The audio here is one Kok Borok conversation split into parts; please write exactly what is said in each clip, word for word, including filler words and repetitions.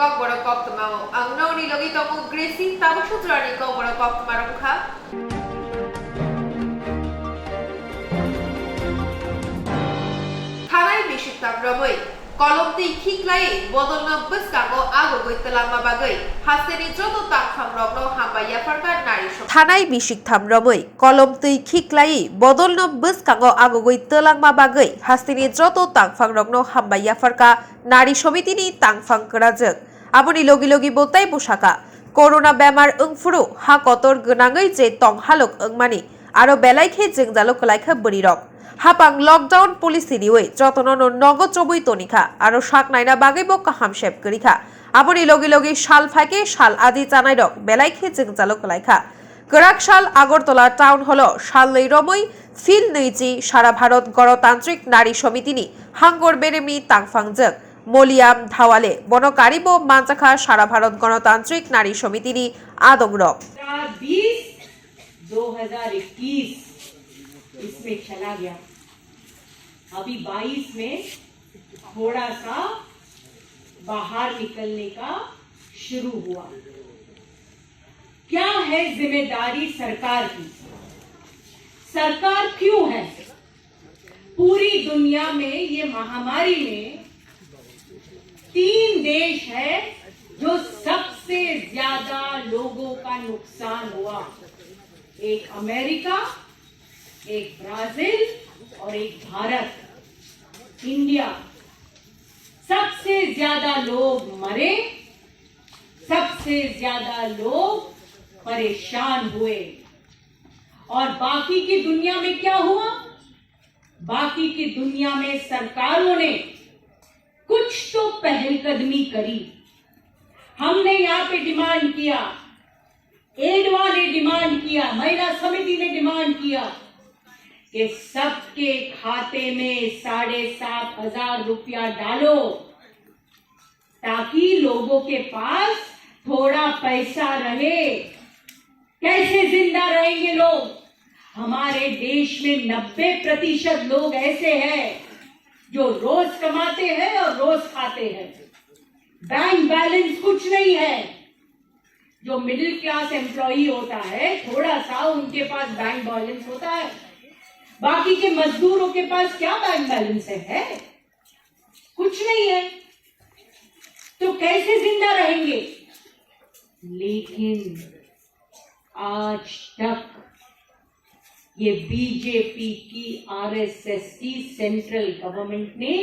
Kokborok koktwma o ang nokni logi tongo Gracie, tabuk sutrani kokborok koktwma rok wngkha. Thanai bisik tam romwi kolom twi khiklaiwi bodolno bwskango agogwi twlangma bagwi hasteni joto tangphang rokno hambai yapharkha nari som-, thanai bisik tham romwi kolom twi khiklaiwi bodolno bwskango agogwi twlangma bagwi hasteni joto tangphang rokno hambai yapharkha nari somitini tangphang kwrajwk. Aboni logi logi bo tei bwsaka corona bemar wngphuru ha kotor gwnangwi je tong halok wngmani aro belai khe jwngjalo kwlaikha bwrwirok. Hapang lockdown policy riwi jotono no nogo chobwi tonikha aro sak naina bagwi bo kaham sep kwrwikha. Aboni logi logi sal phaikhe sal aji chanairok belai khe jwngjalo kwlaikha. Kwrak sal Agartala Town Hall o salnwi romwi Phil nwichi Sara Bharat Ganatantrik Nari Somitini hangor beremni tangphangjwk Moliam Dhawale bono karibo manjakha Sara Bharat Ganatantrik Nari Somitini adongrok. बीस दो हज़ार इक्कीस इसमें चला गया। अभी बाईस में थोड़ा सा बाहर निकलने का शुरू हुआ। क्या है जिम्मेदारी सरकार की? सरकार क्यों है? पूरी दुनिया में ये महामारी में तीन देश है जो सबसे ज्यादा लोगों का नुकसान हुआ। एक अमेरिका, एक ब्राजील और एक भारत, इंडिया। सबसे ज्यादा लोग मरे, सबसे ज्यादा लोग परेशान हुए। और बाकी की दुनिया में क्या हुआ? बाकी की दुनिया में सरकारों ने कुछ तो पहलकदमी करी। हमने यहाँ पे डिमांड किया, एडवा ने डिमांड किया, महिला समिति ने डिमांड किया कि सबके खाते में साढ़े सात हजार रुपया डालो, ताकि लोगों के पास थोड़ा पैसा रहे। कैसे जिंदा रहेंगे लोग? हमारे देश में नब्बे प्रतिशत लोग ऐसे हैं जो रोज कमाते हैं और रोज खाते हैं। बैंक बैलेंस कुछ नहीं है। जो मिडिल क्लास एम्प्लॉई होता है, थोड़ा सा उनके पास बैंक बैलेंस होता है, बाकी के मजदूरों के पास क्या बैंक बैलेंस है? है? कुछ नहीं है, तो कैसे जिंदा रहेंगे? लेकिन आज तक ये बीजेपी की, आरएसएस की सेंट्रल गवर्नमेंट ने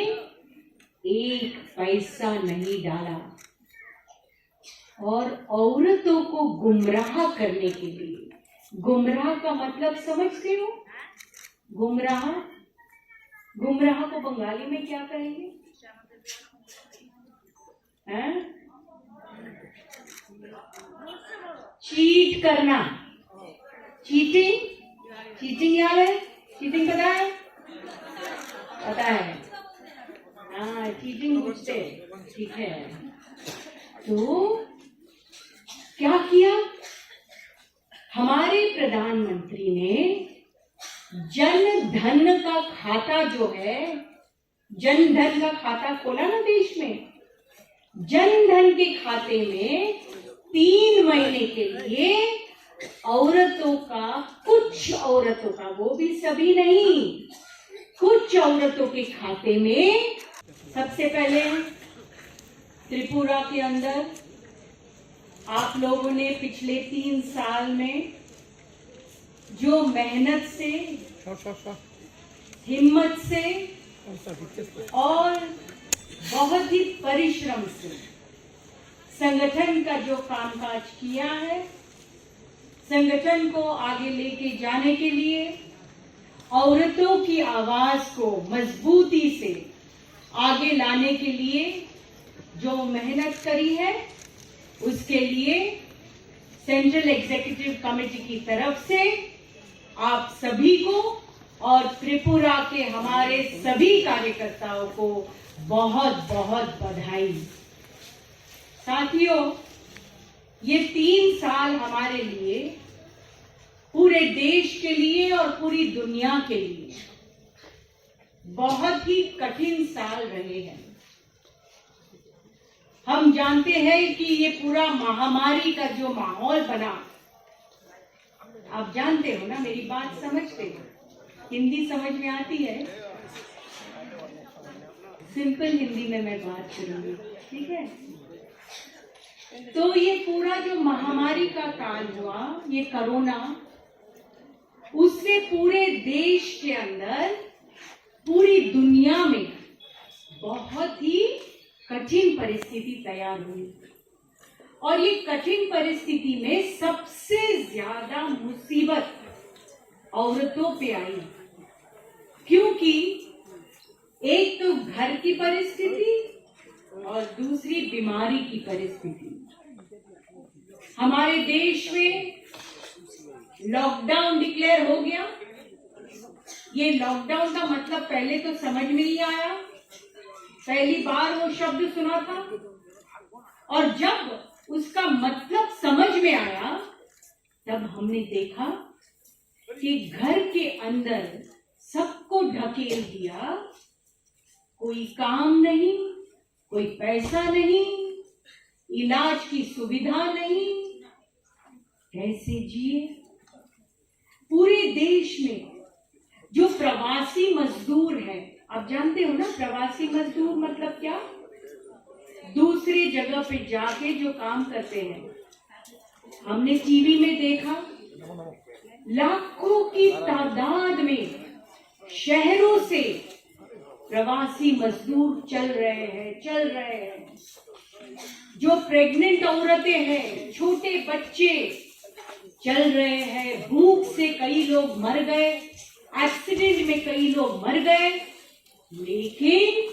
एक पैसा नहीं डाला। और औरतों को गुमराह करने के लिए, गुमराह का मतलब समझते हो? गुमराह, गुमराह को बंगाली में क्या कहेंगे? हैं? चीट करना। चीटिंग, चीटिंग याद है? चीटिंग पता है? पता है। हाँ, चीटिंग पूछते। ठीक है। तो क्या किया? हमारे प्रधानमंत्री ने जन धन का खाता जो है, जन धन का खाता खोला ना देश में, जन धन के खाते में तीन महीने के लिए औरतों का, कुछ औरतों का, वो भी सभी नहीं, कुछ औरतों के खाते में सबसे पहले त्रिपुरा के अंदर आप लोगों ने पिछले तीन साल में जो मेहनत से, हिम्मत से और बहुत ही परिश्रम से संगठन का जो कामकाज किया है, संगठन को आगे लेके जाने के लिए, औरतों की आवाज को मजबूती से आगे लाने के लिए जो मेहनत करी है, उसके लिए सेंट्रल एग्जीक्यूटिव कमेटी की तरफ से आप सभी को और त्रिपुरा के हमारे सभी कार्यकर्ताओं को बहुत बहुत बधाई। साथियों, ये तीन साल हमारे लिए, पूरे देश के लिए और पूरी दुनिया के लिए बहुत ही कठिन साल रहे हैं। हम जानते हैं कि ये पूरा महामारी का जो माहौल बना, आप जानते हो ना, मेरी बात समझते हो? हिंदी समझ में आती है? सिंपल हिंदी में मैं बात करूंगी, ठीक है? तो ये पूरा जो महामारी का काल हुआ, ये कोरोना, उससे पूरे देश के अंदर, पूरी दुनिया में बहुत ही कठिन परिस्थिति तैयार हुई। और ये कठिन परिस्थिति में सबसे ज्यादा मुसीबत औरतों पे आई, क्योंकि एक तो घर की परिस्थिति और दूसरी बीमारी की परिस्थिति। हमारे देश में लॉकडाउन डिक्लेयर हो गया। ये लॉकडाउन का मतलब पहले तो समझ में नहीं आया, पहली बार वो शब्द सुना था, और जब उसका मतलब समझ में आया, तब हमने देखा कि घर के अंदर सबको ढकेल दिया। कोई काम नहीं, कोई पैसा नहीं, इलाज की सुविधा नहीं, कैसे जिए? पूरे देश में जो प्रवासी मजदूर हैं, आप जानते हो ना, प्रवासी मजदूर मतलब क्या? दूसरे जगह पे जाके जो काम करते हैं। हमने टीवी में देखा, लाखों की तादाद में शहरों से प्रवासी मजदूर चल रहे हैं, चल रहे हैं। जो प्रेग्नेंट औरतें हैं, छोटे बच्चे चल रहे हैं, भूख से कई लोग मर गए, एक्सीडेंट में कई लोग मर गए, लेकिन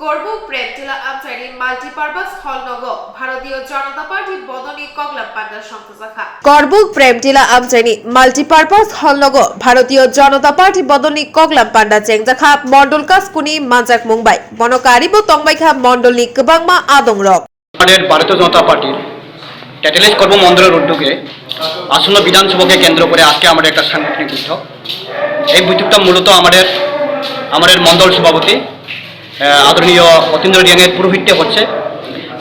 Korbuk Premtila Amchaini Multipurpose Hall nogo Bharatiya Janata Party bodolni koklam panda songthojakha. Korbuk Premtila Amchaini Multipurpose Hall nogo Bharatiya Janata Party bodolni koklam panda chengjakha Mondol Kaskuni manjakmung bai. Bono karibo tongbaikha mondolni kwbangma adongrok. আমাদের ভারতীয় জনতা পার্টির তেতাল্লিশ কর্ম মণ্ডলের উদ্যোগে আসন্ন বিধানসভাকে কেন্দ্র করে আজকে আমাদের একটা সাংগঠনিক বৈঠক। এই বৈঠকটা মূলত আমাদের, আমাদের মণ্ডল সভাপতি, আহ, আদরণীয় অতীন্দ্র রিয়াংয়ের পুরোহিত্যে হচ্ছে।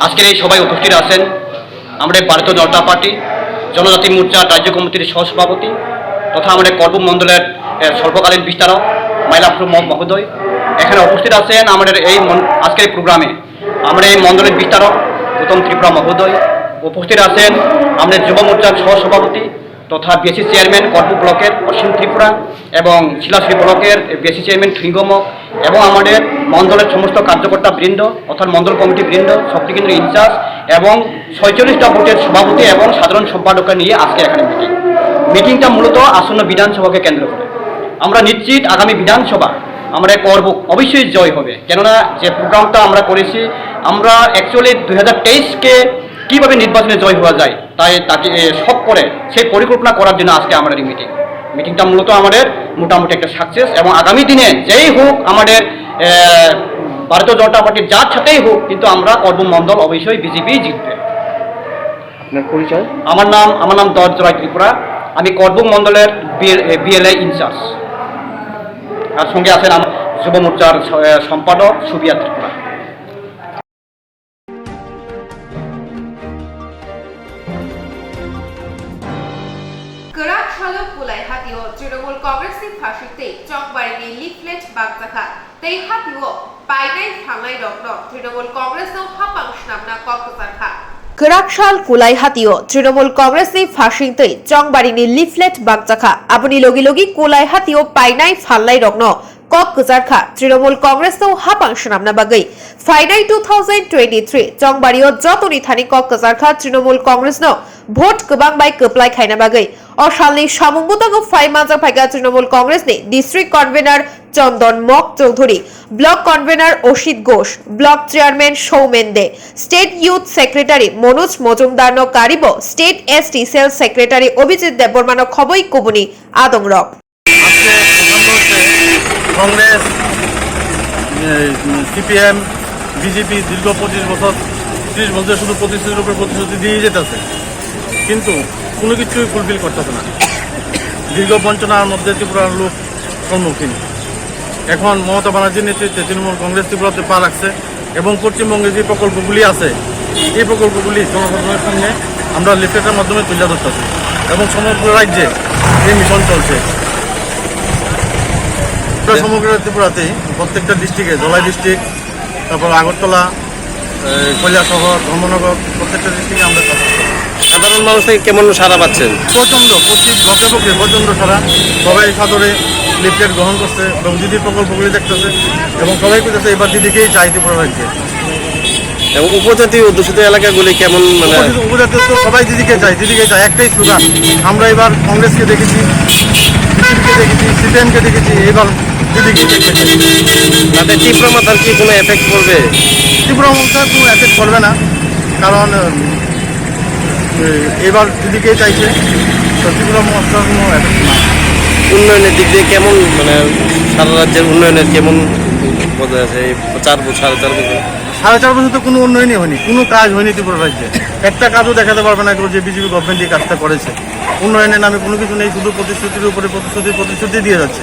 আজকের এই সভায় উপস্থিত আছেন আমাদের ভারতীয় জনতা পার্টি জনজাতি মোর্চা রাজ্য কমিটির সহসভাপতি তথা আমাদের করবুক মণ্ডলের, আহ, স্বল্পকালীন বিস্তারক মাইলাপুর ম-, মহোদয়। এখানে উপস্থিত আছেন আমাদের এই মন-, আজকের এই প্রোগ্রামে আমাদের এই মণ্ডলের বিস্তারক গৌতম ত্রিপুরা মহোদয়। উপস্থিত আছেন আমাদের যুব মোর্চার সহসভাপতি তথা বিএসসি চেয়ারম্যান করবুক ব্লকের অসীম ত্রিপুরা এবং শিলাশ্রী ব্লকের বিএসসি চেয়ারম্যান থুইঙ্গমক এবং আমাদের মণ্ডলের সমস্ত কার্যকর্তা বৃন্দ অর্থাৎ মণ্ডল কমিটি বৃন্দ, শক্তিকেন্দ্র ইনচার্জ এবং ছয়চল্লিশটা বুথের সভাপতি এবং সাধারণ সম্পাদককে নিয়ে আজকে এখানে মিটিং। মিটিংটা মূলত আসন্ন বিধানসভাকে কেন্দ্র করে। আমরা নিশ্চিত আগামী বিধানসভা আমরা করব, অবশ্যই জয় হবে। কেননা যে প্রোগ্রামটা আমরা করেছি, আমরা অ্যাকচুয়ালি দুই হাজার তেইশকে কীভাবে নির্বাচনে জয় হওয়া যায়, তাই তাকে, এ, সব করে সেই পরিকল্পনা করার জন্য আজকে আমাদের এই মিটিং। মিটিংটা মূলত আমাদের মোটামুটি একটা সাকসেস এবং আগামী দিনে যেই হোক আমাদের, এ, ভারতীয় জনতা পার্টির যার সাথেই হোক, কিন্তু আমরা করবুক মণ্ডল অবশ্যই বিজেপি জিতবে। আপনার পরিচয়? আমার নাম, আমার নাম দত্ত রায় ত্রিপুরা। আমি করবুক মণ্ডলের বিএল-, এ, বিএলএ ইনচার্জ। আর সঙ্গে আছেন আমার যুব মোর্চার স-, এ, সম্পাদক সুবিয়া Tripura. Kwrak salo Kulai hatio Trinamool Congress ni phasingtwi chongbarini leaflet bakjakha tei hatio painai phalnairokno Trinamool Congress no hapang swnamna kok kwcharkha. Kwrak sal Kulai hatio Trinamool Congress ni phasingtwi chongbarini leaflet bakjakha. Aboni logi logi Kulai hatio painai phalnairokno kok kwcharkha Trinamool Congress no hapang swnamna bagwi. Phainai two thousand twenty-three chongbario jotoni thani kok kwcharkha Trinamool Congress no vote kwbang bai kwplai khaina bagwi. O salni samung bwtango phai manjak phaikha Trinamool Congress ni District Convener Chondon Mok Chowdhury, Block Convener Oshit Ghosh, Block Chairman Soumen De, State Youth Secretary Manoj Mojumdar no karibo State S T Cell Secretary Abhijit Debbarma no khoboi kubuni adongrok. আজকে প্রধান হচ্ছে Congress, CPM, BJP দীর্ঘ পঁচিশ বছর, ত্রিশ বছর শুধু প্রতিশ্রুতির উপরে প্রতিশ্রুতি দিয়ে যেতেছে, কিন্তু কোনো কিছুই ফুলফিল করতেছে না। দীর্ঘ বঞ্চনার মধ্যে ত্রিপুরার লোক সম্মুখীন। এখন মমতা ব্যানার্জির নেতৃত্বে তৃণমূল কংগ্রেস ত্রিপুরাতে পা রাখছে এবং পশ্চিমবঙ্গে যে প্রকল্পগুলি আছে, এই প্রকল্পগুলি জনসাধারণের সামনে আমরা লিফলেটের মাধ্যমে তুলে ধরতেছি এবং সমগ্র রাজ্যে এই মিশন চলছে। আমরা সমগ্র ত্রিপুরাতেই প্রত্যেকটা ডিস্ট্রিক্টে, ধলাই ডিস্ট্রিক্ট, তারপর আগরতলা, এই কৈলাসহর, ধর্মনগর, প্রত্যেকটা ডিস্ট্রিক্টে আমরা কাজ করছি। সাধারণ মানুষ থেকে কেমন সাড়া পাচ্ছেন? প্রচণ্ড, প্রতি ঘরে ঘরে প্রচণ্ড সাড়া। সবাই সাদরে লিফলেট গ্রহণ করছে এবং দিদির প্রকল্পগুলি দেখতেছে এবং সবাই কইতেছে এবার দিদিকেই চাই ত্রিপুরা রাজ্যে। এবং উপজাতি অধ্যুষিত এলাকাগুলি কেমন, মানে? উপজাতি, উপজাতি তো সবাই দিদিকে চাই, দিদিকে চাই, একটাই স্লোগান, "আমরা এবার কংগ্রেসকে দেখেছি, বিজেপিকে দেখেছি, সিপিএমকে দেখেছি, এবার দিদিকে দেখতে চাই।" তাতে ত্রিপুরা মাথার কি কোনো এফেক্ট পড়বে? ত্রিপুরা মাথার কোনো এফেক্ট পড়বে না, কারণ, উম, এবার দিদিকে চাইছে, তো ত্রিপুরা মাথার কোনো এফেক্ট না। উন্নয়নের দিক দিয়ে কেমন, মানে, সারা রাজ্যের উন্নয়নের কেমন বোঝা যাচ্ছে এই চার বছর, সাড়ে চার বছর? সাড়ে চার বছর তো কোনো উন্নয়নই হয়নি, কোনো কাজ হয়নি ত্রিপুরা রাজ্যে। একটা কাজও দেখাতে পারবে না কেউ যে বিজেপি গভর্নমেন্ট এই কাজটা করেছে। উন্নয়নের নামে কোনো কিছু নেই, শুধু প্রতিশ্রুতির উপরে প্রতিশ্রুতি, প্রতিশ্রুতি দিয়ে যাচ্ছে,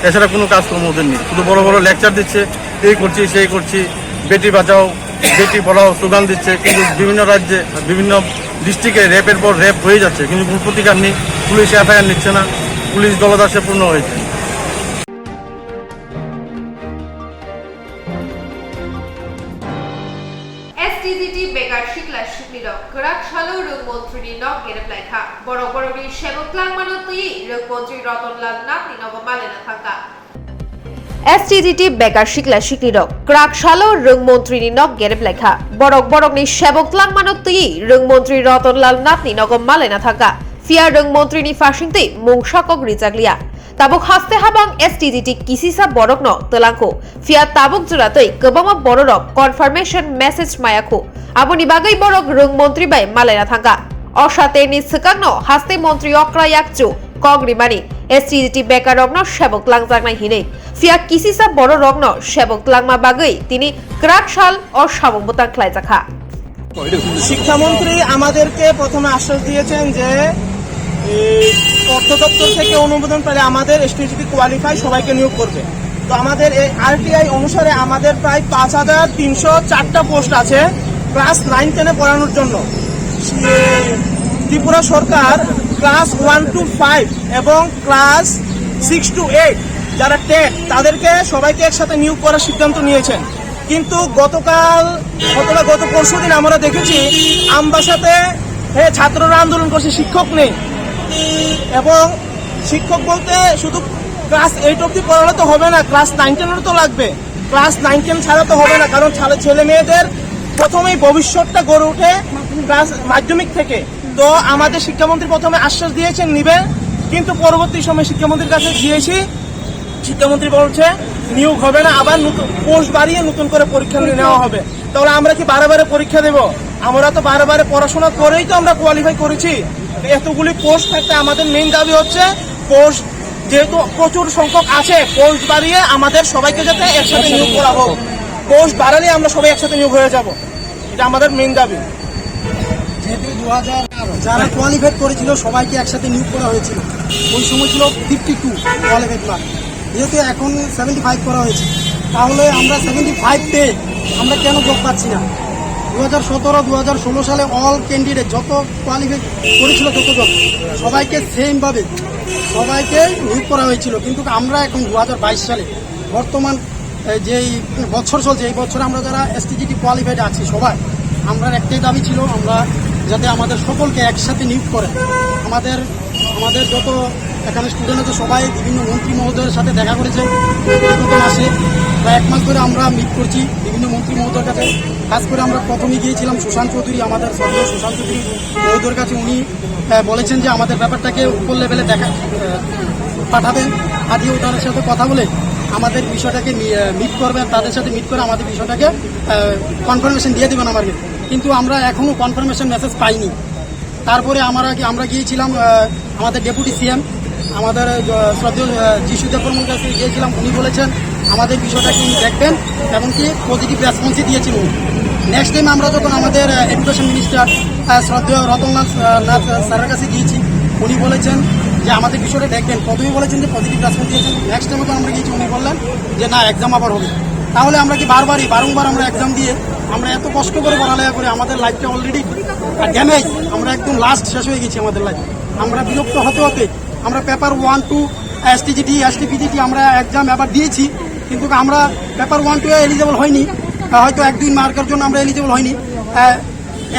এছাড়া কোনো কাজকর্ম ওদের নেই। শুধু বড় বড় লেকচার দিচ্ছে, "এই করছি, সেই করছি, বেটি বাঁচাও, বেটি পড়াও" স্লোগান দিচ্ছে, কিন্তু বিভিন্ন রাজ্যে, বিভিন্ন ডিস্ট্রিক্টে রেপের পর রেপ হয়ে যাচ্ছে, কিন্তু কোনো প্রতিকার নেই। পুলিশ এফআইআর নিচ্ছে না, পুলিশ দলদাসে পূর্ণ হয়েছে। S T G T bekar sikla siklirok kwrak salo rwng montrini nok gerep laikha. Borok borokni sebok tlangmano twiwi rwng montri Rotonlal Nathni nogo malaina thangkha. S T G T bekar sikla siklirok kwrak salo rwng montrini nok gerep laikha. Borok borokni sebok tlangmano twiwi rwng montri Rotonlal Nathni nogo malaina thangkha. Phiya rwng montrini phasingtwi mungsa kok rijakliya. Tabuk haste habang S T G T kisisa borokno twlangkho, phiya tabuk joratwi kwbangma bororok confirmation message mayakho. Aboni bagwi borok rwng montri bai malaina thangkha. O saterni swkangno haste montri okra yakchu kok rimani S T G T bekarrokno sebok twlangjaknai hinwi. Phiya kisisa bororokno sebok twlangma bagwi tini kwrak sal o samung bwtang khlaijakha. শিক্ষামন্ত্রী আমাদেরকে প্রথমে আশ্বাস দিয়েছেন যে এই অর্থ দপ্তর থেকে অনুমোদন পেলে আমাদের এসটিজিটি কোয়ালিফাই সবাইকে নিয়োগ করবে। তো আমাদের এই আরটিআই অনুসারে আমাদের প্রায় পাঁচ হাজার তিনশো চারটা পোস্ট আছে ক্লাস নাইন টেনে পড়ানোর জন্য। সে ত্রিপুরা সরকার ক্লাস ওয়ান টু ফাইভ এবং ক্লাস সিক্স টু এইট, যারা টেট, তাদেরকে সবাইকে একসাথে নিয়োগ করার সিদ্ধান্ত নিয়েছেন। কিন্তু গতকাল অথবা গত পরশু দিন আমরা দেখেছি আমবাসাতে, হ্যাঁ, ছাত্ররা আন্দোলন করছে, শিক্ষক নেই। এবং শিক্ষক বলতে শুধু ক্লাস এইট অবধি পড়ালে তো হবে না, ক্লাস নাইন টেনেরও তো লাগবে। ক্লাস নাইন টেন ছাড়া তো হবে না, কারণ ছাড়া ছেলে মেয়েদের প্রথমেই ভবিষ্যৎটা গড়ে ওঠে ক্লাস মাধ্যমিক থেকে। তো আমাদের শিক্ষামন্ত্রী প্রথমে আশ্বাস দিয়েছেন নিবে, কিন্তু পরবর্তী সময় শিক্ষামন্ত্রীর কাছে গিয়েছি, শিক্ষামন্ত্রী বলছে নিয়োগ হবে না, আবার নতুন পোস্ট বাড়িয়ে নতুন করে পরীক্ষা নেওয়া হবে। তাহলে আমরা কি বারে বারে পরীক্ষা দেব? আমরা তো বারে বারে পড়াশোনা করেই তো আমরা কোয়ালিফাই করেছি। এতগুলি পোস্ট থাকতে আমাদের মেইন দাবি হচ্ছে পোস্ট, যেহেতু প্রচুর সংখ্যক আছে, পোস্ট বাড়িয়ে আমাদের সবাইকে যাতে একসাথে নিয়োগ করা হোক। পোস্ট বাড়ালে আমরা সবাই একসাথে নিয়োগ হয়ে যাব, এটা আমাদের মেইন দাবি। যেহেতু দু হাজার, যারা কোয়ালিফাইড করেছিল সবাইকে একসাথে নিয়োগ করা হয়েছিল, ওই সময় ছিল ফিফটি টু কোয়ালিফাইড মার্ক, যেহেতু এখন সেভেন্টি ফাইভ করা হয়েছে, তাহলে আমরা সেভেন্টি ফাইভ পেয়ে আমরা কেন জব পাচ্ছি না? দু হাজার সতেরো দু হাজার ষোলো সালে অল ক্যান্ডিডেট যত কোয়ালিফাই করেছিল, যতজন, সবাইকে সেমভাবে সবাইকে নিয়োগ করা হয়েছিল, কিন্তু আমরা এখন দু হাজার বাইশ সালে বর্তমান, এ, যেই বছর চলছে, এই বছর আমরা যারা এসটিজিটি কোয়ালিফাইড আছি সবাই, আমরা একটাই দাবি ছিল, আমরা যাতে আমাদের সকলকে একসাথে নিয়োগ করে। আমাদের, আমাদের যত এখানে স্টুডেন্ট আছে সবাই বিভিন্ন মন্ত্রী মহোদয়ের সাথে দেখা করেছে। বিগত মাসে প্রায় এক মাস ধরে আমরা মিট করছি বিভিন্ন মন্ত্রী মহোদয়ের কাছে। খাস করে আমরা প্রথমে গিয়েছিলাম সুশান্ত চৌধুরী, আমাদের সদস্য সুশান্ত চৌধুরী মহোদয়ের কাছে। উনি, আহ, বলেছেন যে আমাদের ব্যাপারটাকে উপর লেভেলে দেখা, আহ, পাঠাবেন, পাঠিয়ে ওনার সাথে কথা বলে আমাদের বিষয়টাকে মি-, আহ, মিট করবেন, তাদের সাথে মিট করে আমাদের বিষয়টাকে, আহ, কনফার্মেশন দিয়ে দেবেন আমাকে। কিন্তু আমরা এখনও কনফার্মেশন মেসেজ পাইনি। তারপরে আমরা কি, আমরা গিয়েছিলাম, আহ, আমাদের ডেপুটি সিএম, আমাদের, আহ, শ্রদ্ধেয়, আহ, যিশু দেববর্মন কাছে গিয়েছিলাম। উনি বলেছেন আমাদের বিষয়টা কি উনি দেখবেন, এমনকি পজিটিভ রেসপন্সই দিয়েছেন উনি। নেক্সট টাইম আমরা যখন আমাদের, আহ, এডুকেশন মিনিস্টার, আহ, শ্রদ্ধেয় রতনলাল, আহ, নাথ, আহ, স্যারের কাছে গিয়েছি, উনি বলেছেন যে আমাদের বিষয়টা দেখবেন। প্রথমেই বলেছেন যে পজিটিভ রেসপন্স দিয়েছেন, নেক্সট টাইমে তো আমরা গিয়েছি, উনি বললেন যে না, এক্সাম আবার হবে। তাহলে আমরা কি বারবারই, বারংবার আমরা এক্সাম দিয়ে আমরা এত কষ্ট করে পড়ালেখা করে আমাদের লাইফটা অলরেডি ড্যামেজ, আমরা একদম লাস্ট, শেষ হয়ে গেছি আমাদের লাইফ। আমরা বিরক্ত হতে হতে আমরা paper one two, STGT, STPGT আমরা এক্সাম এবার দিয়েছি, কিন্তু আমরা পেপার ওয়ান টু এলিজেবল হয়নি, আহ, হয়তো এক দুই মার্কের জন্য আমরা এলিজেবল হয়নি। আহ,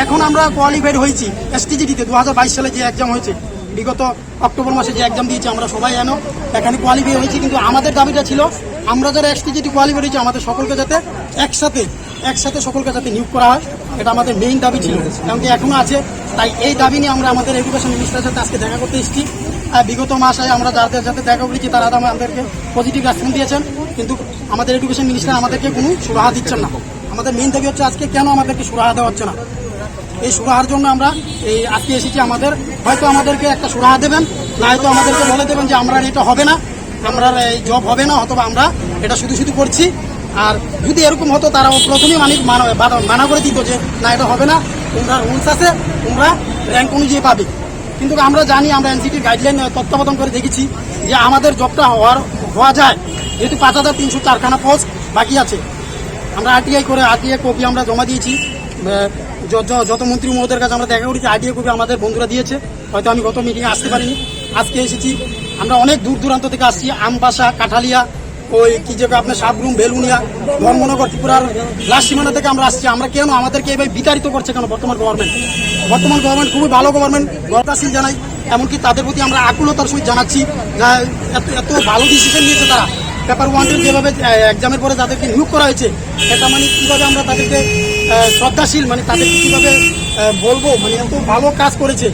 এখন আমরা কোয়ালিফাইড হয়েছি এসটিজিটিতে দু হাজার বাইশ সালে যে এক্সাম হয়েছে বিগত অক্টোবর মাসে যে এক্সাম দিয়েছি আমরা সবাই এনো এখানে কোয়ালিফাই হয়েছি, কিন্তু আমাদের দাবিটা ছিল আমরা যারা এসটিজিটি কোয়ালিফাই হয়েছি আমাদের সকলকে যাতে একসাথে, একসাথে সকলকে যাতে নিয়োগ করা হয়, এটা আমাদের মেইন দাবি ছিল, এমনকি এখনো আছে। তাই এই দাবি নিয়ে আমরা আমাদের এডুকেশন মিনিস্টারের সাথে আজকে দেখা করতে এসেছি। আহ, বিগত মাসে আমরা যাদের সাথে দেখা করেছি তারা আমাদেরকে পজিটিভ রেসপন্স দিয়েছেন, কিন্তু আমাদের এডুকেশন মিনিস্টার আমাদেরকে কোনো সুরাহা দিচ্ছেন না। আমাদের মেইন দাবি হচ্ছে আজকে কেন আমাদেরকে সুরাহা দেওয়া হচ্ছে না। এই সুরাহার জন্য আমরা এই আজকে এসেছি। আমাদের হয়তো আমাদেরকে একটা সুরাহা দেবেন, না হয়তো আমাদেরকে বলে দেবেন যে আমরা এটা হবে না, আমরা এই জব হবে না, অথবা আমরা এটা শুধু শুধু করছি। আর যদি এরকম হতো, তারা প্রথমেই মানে মানা, বাধা, মানা করে দিত যে না, এটা হবে না, তোমরা রুলস আছে, তোমরা র্যাঙ্ক অনুযায়ী পাবে। কিন্তু আমরা জানি, আমরা এনসিটির গাইডলাইন তত্ত্বাবধান করে দেখেছি যে আমাদের জবটা হওয়ার, হওয়া যায়, যেহেতু পাঁচ হাজার তিনশো চারখানা পোস্ট বাকি আছে। আমরা আরটিআই করে, আরটিআই কপি আমরা জমা দিয়েছি। আহ, য-, য-, যত মন্ত্রী মহোদয়ের কাছে আমরা দেখা করেছি, আরটিআই কপি আমাদের বন্ধুরা দিয়েছে। হয়তো আমি গত মিটিংয়ে আসতে পারিনি, আজকে এসেছি। আমরা অনেক দূর দূরান্ত থেকে আসছি, আমবাসা, কাঠালিয়া, ওই কি যে আপনার সাবরুম, বেলুনিয়া, ধর্মনগর, ত্রিপুরার লাস্ট সীমানা থেকে আমরা আসছি। আমরা কেন, আমাদেরকে এভাবে বিতাড়িত করছে কেন বর্তমান গভর্নমেন্ট? বর্তমান গভর্নমেন্ট খুবই ভালো গভর্নমেন্ট, শ্রদ্ধাশীল জানাই। এমনকি তাদের প্রতি আমরা আকুলতার সহিত জানাচ্ছি যে এত, এত ভালো ডিসিশন নিয়েছে তারা। পেপার ওয়ান টু যেভাবে, আহ, এক্সামের পরে তাদেরকে নিয়োগ করা হয়েছে, এটা মানে কীভাবে আমরা তাদেরকে, আহ, শ্রদ্ধাশীল, মানে তাদেরকে কীভাবে, আহ, বলবো, মানে এত ভালো কাজ করেছে।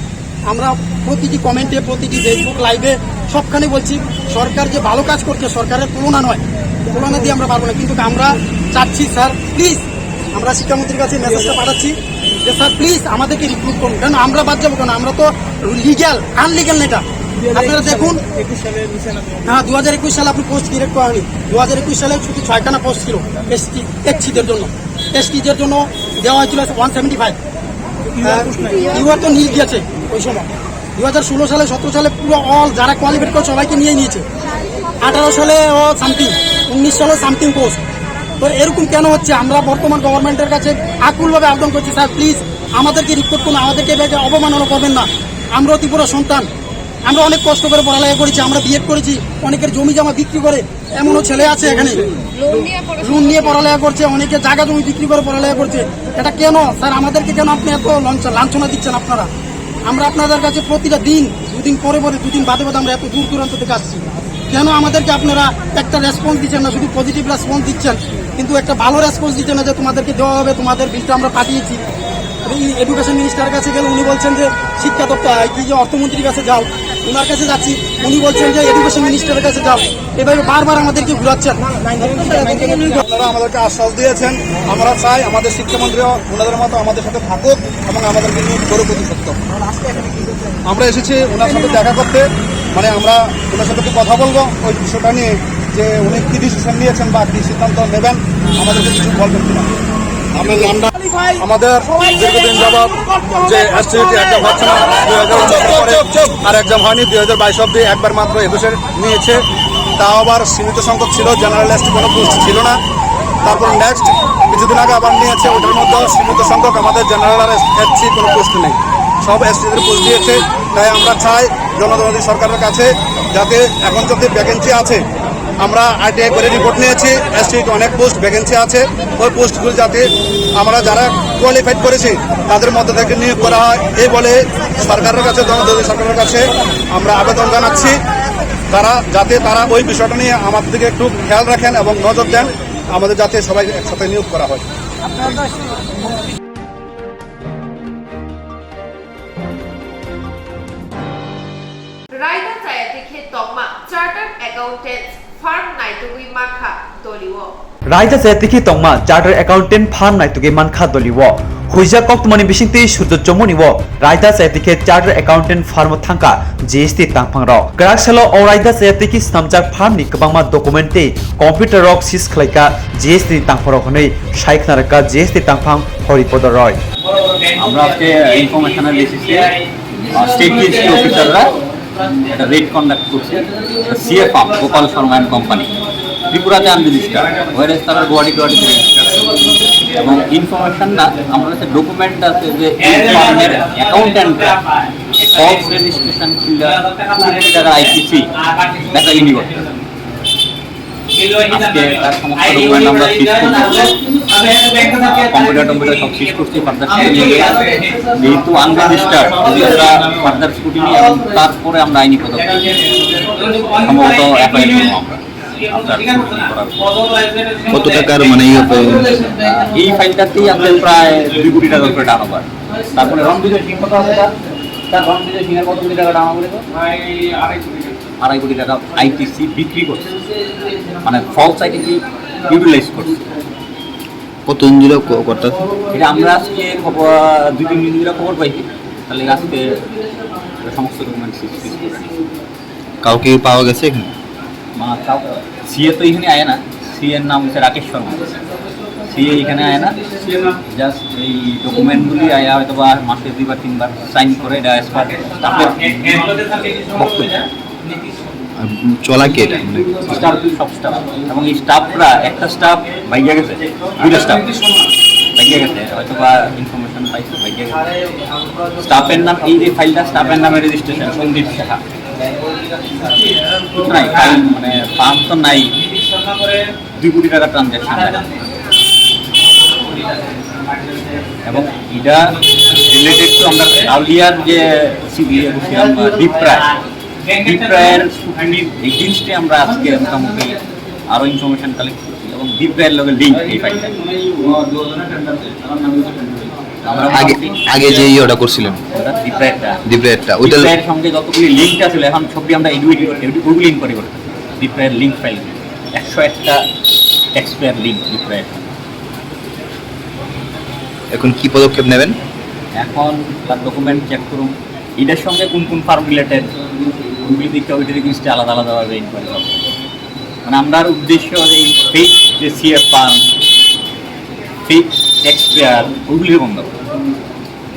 আমরা প্রতিটি কমেন্টে, প্রতিটি Facebook লাইভে, সবখানে বলছি, সরকার যে ভালো কাজ করছে, সরকারের তুলনা নয়, তুলনা দিয়ে আমরা পারবো না। কিন্তু আমরা চাচ্ছি স্যার, প্লিজ, আমরা শিক্ষামন্ত্রীর কাছে মেসেজটা পাঠাচ্ছি যে স্যার, প্লিজ আমাদেরকে রিক্রুট করুন। কারণ আমরা বাদ যাবো কেন? আমরা তো লিগ্যাল, আনলিগ্যাল না এটা। আপনারা দেখুন, হ্যাঁ, দু হাজার একুশ সালে আপনি পোস্ট ক্রিয়েট করেনি, দু হাজার একুশ সালে শুধু ছয়খানা পোস্ট ছিল এসটি, এসসিদের জন্য, এসটিদের জন্য দেওয়া হয়েছিল ওয়ান সেভেন্টি ফাইভ। ইউআর তো নিয়ে গিয়েছে ওই সময়। দু হাজার ষোলো সালে, সতেরো সালে পুরো অল যারা কোয়ালিফাইড করে সবাইকে নিয়ে নিয়েছে। আঠারো সালে ও সামথিং, উনিশ সালে সামথিং পোস্ট। তো এরকম কেন হচ্ছে? আমরা বর্তমান গভর্নমেন্টের কাছে আকুলভাবে আবেদন করছি, স্যার, প্লিজ আমাদেরকে রিক্রুট করুন, আমাদেরকে এভাবে অবমাননা করবেন না। আমরাও ত্রিপুরা সন্তান, আমরা অনেক কষ্ট করে পড়ালেখা করেছি, আমরা বিএড করেছি, অনেকের জমি জমা বিক্রি করে এমনও ছেলে আছে এখানে। লোন নিয়ে পড়াশোনা লোন নিয়ে করছে। পড়ালেখা করছে, অনেকে জায়গা জমি বিক্রি করে পড়ালেখা করছে। এটা কেন স্যার? আমাদেরকে কেন আপনি এত লঞ্চ-, লাঞ্ছনা দিচ্ছেন আপনারা? আমরা আপনাদের কাছে প্রতিটা দিন, দুদিন পরে পরে, দুদিন বাদে বাদে আমরা এত দূর দূরান্ত থেকে আসছি। কেন আমাদেরকে আপনারা একটা রেসপন্স দিচ্ছেন না, শুধু পজিটিভ রেসপন্স দিচ্ছেন, কিন্তু একটা ভালো রেসপন্স দিচ্ছেন না যে তোমাদেরকে দেওয়া হবে, তোমাদের বিলটা আমরা পাঠিয়েছি। এই এডুকেশন মিনিস্টারের কাছে গেলে উনি বলছেন যে শিক্ষা দপ্তর, এই কি যে অর্থমন্ত্রীর কাছে যাও, ওনার কাছে যাচ্ছি, উনি বলছেন যে এডুকেশন মিনিস্টারের কাছে যাও। এভাবে বারবার আমাদেরকে ঘুরাচ্ছেন। আপনারা আমাদেরকে আশ্বাস দিয়েছেন, আমরা চাই আমাদের শিক্ষামন্ত্রীও ওনাদের মতো আমাদের সাথে থাকুক এবং আমাদেরকে নিয়ে করুক অতি সত্য। আমরা এসেছি ওনার সাথে দেখা করতে, মানে আমরা ওনার সাথে একটু কথা বলবো ওই বিষয়টা নিয়ে, যে উনি কী ডিসিশন নিয়েছেন বা কী সিদ্ধান্ত নেবেন, আমাদেরকে কিছু বলবেন কিনা। আমি লন্ডন, আমাদের দীর্ঘদিন যাবৎ যে এসটিটি এক্সাম হচ্ছে না, দুই হাজার উনিশ সালে আর এক্সাম হয়নি, দুই হাজার বাইশ অব্দি একবার মাত্র একুশে নিয়েছে, তাও আবার সীমিত সংখ্যক ছিল, জেনারেল এসটি কোনো পোস্ট ছিল না। তারপর নেক্সট কিছুদিন আগে আবার নিয়েছে, ওটার মধ্যেও সীমিত সংখ্যক আমাদের জেনারেল আর এসসি কোনো পোস্ট নেই, সব এসটিদের পোস্ট দিয়েছে। তাই আমরা চাই জনজাতি সরকারের কাছে যাতে এখন যত ভ্যাকেন্সি আছে, আমরা আইটিআই করে রিপোর্ট নিয়েছি, এসটিতে অনেক পোস্ট ভ্যাকেন্সি আছে, ওই পোস্টগুলো যাতে আমরা যারা কোয়ালিফাইড করেছি তাদের মধ্যে থেকে নিয়োগ করা হয়, এই বলে সরকারের কাছে, জনজাতি সরকারের কাছে আমরা আবেদন জানাচ্ছি, তারা যাতে, তারা ওই বিষয়টা নিয়ে আমাদের দিকে একটু খেয়াল রাখেন এবং নজর দেন, আমাদের যাতে সবাই একসাথে নিয়োগ করা হয়। Raida chaya tikhe tongma chartered accountant firm naitugwi mankha dolio. Raida chaya tikhe tongma chartered accountant firm naitugwi mankha dolio. Huijak koktwmani bisingtwi Surjo Chomoni o raida chaya tikhe chartered accountant firm o thangkha G S T tangphang rok. Kwrak salo o raida chaya tikhe swnamjak firm ni kwbangma document tei computer rok seize khlaikha G S T ni tangphang rok hwnwi sai khna rwkha G S T tangphang Hori Podo Roy. আমরা আজকে ইনফরমেশন এসেছি, আহ, state registry অফিসাররা একটা red conduct করছে CA farm, Gopal Sharma and company, ত্রিপুরাতে আনরেজিস্টার্ড, ওয়ারেস তারা গুয়াহাটিতে রেজিস্টার্ড। এবং ইনফরমেশন না, আমার কাছে ডকুমেন্ট আছে যে এই ফার্মের অ্যাকাউন্ট্যান্টরা ফলস রেজিস্ট্রেশন খুলে কুড়ি কোটি টাকা আইটিসি বেচা বিক্রি করছে। আজকে তার সমস্ত ডকুমেন্ট আমরা সিজ করছি, কম্পিউটার টম্পিউটার সব সিজ করছি, ফার্দার স্ক্রুটিনি নিয়ে। যেহেতু আনরেজিস্টার্ড, যদি আমরা ফার্দার স্ক্রুটিনি নিয়ে এবং তারপরে আমরা আইনি পদক্ষেপ সম্ভবত এফআইআর করবো আমরা। আফটার স্ক্রুটিনি করার পর। কত টাকার মানে ইয়ে হবে? এই ফাইলটাতেই আছে প্রায় দুই কোটি টাকার উপরে টার্ন ওভার। তারপরে রণবিজয় সিং কত আছে তার? তার রণবিজয় সিংয়ের কত কোটি টাকা টার্ন ওভার? আড়াই কোটি টাকা আইটিসি বিক্রি করছে, মানে ফলস আইটিসি ইউটিলাইজ করছে। কতদিন ধরে ক-, করতেছে? এটা আমরা আজকে খবর, দুই তিন দিন ধরে খবর পাইছি, তাহলে আজকে সমস্ত ডকুমেন্ট সিজ করে নিয়েছি। কাউকে পাওয়া গেছে এখানে? মা, কাউ-, সিএ তো এখানে আয় না, সিএর নাম হচ্ছে রাকেশ শর্মা। সিএ এখানে আয় না, জাস্ট এই ডকুমেন্টগুলি আয়া হয়তো বা মাসে দুইবার তিনবার সাইন করে, এটা অ্যাজ পার স্টাফের বক্তব্য। আর চলা কি এটা? মানে স্টাফ, সব স্টাফ। এবং এই স্টাফরা, একটা স্টাফ ভাইগা গেছে, দুইটা স্টাফ ভাইগা গেছে, হয়তো বা ইনফরমেশন পাইছে, ভাইগা গেছে। স্টাফের নাম, এই যে ফাইলটা, স্টাফের নামে রেজিস্ট্রেশন, সন্দীপ সাহা। নাই, ফাইল মানে ফার্ম তো নাই, দুই কোটি টাকা ট্রানজ্যাকশন। এবং এটা রিলেটেড টু আমরা আর্লিয়ার যে সিবিআই করছিলাম, আহ, দীপ্রায়, দীপ্রায়ের স্কুটিনির এগেইনস্টে আমরা আজকে মোটামুটি আরও ইনফরমেশন কালেক্ট করছি এবং দীপ্রায়ের লগে লিঙ্ক এই ফাইলটা। আমরা আগে, মোটামুটি আগে যে ইয়েটা করছিলেন, ওটা দীপ্রায়েরটা। দীপ্রায়েরটা, ওইটা দীপ্রায়ের সঙ্গে যতগুলি লিঙ্ক আছে, এখন সবই আমরা এডুকেট করতে, ওগুলি ইনকোয়ারি করতে। দীপ্রায়ের লিঙ্ক ফাইল, একশো একটা ট্যাক্সপেয়ার লিঙ্ক দীপ্রায়ের। এখন কি পদক্ষেপ নেবেন? এখন তার ডকুমেন্ট চেক করুন, এটার সঙ্গে কোন কোন ফার্ম রিলেটেড, কোনগুলি দিকে ওইটার এগেইনস্টে আলাদা আলাদাভাবে ইনকোয়ারি হবে। মানে, আমরার উদ্দেশ্য এই ফেক যে সিএ ফার্ম, ফেক ট্যাক্সপেয়ার, ওইগুলি বন্ধ করা।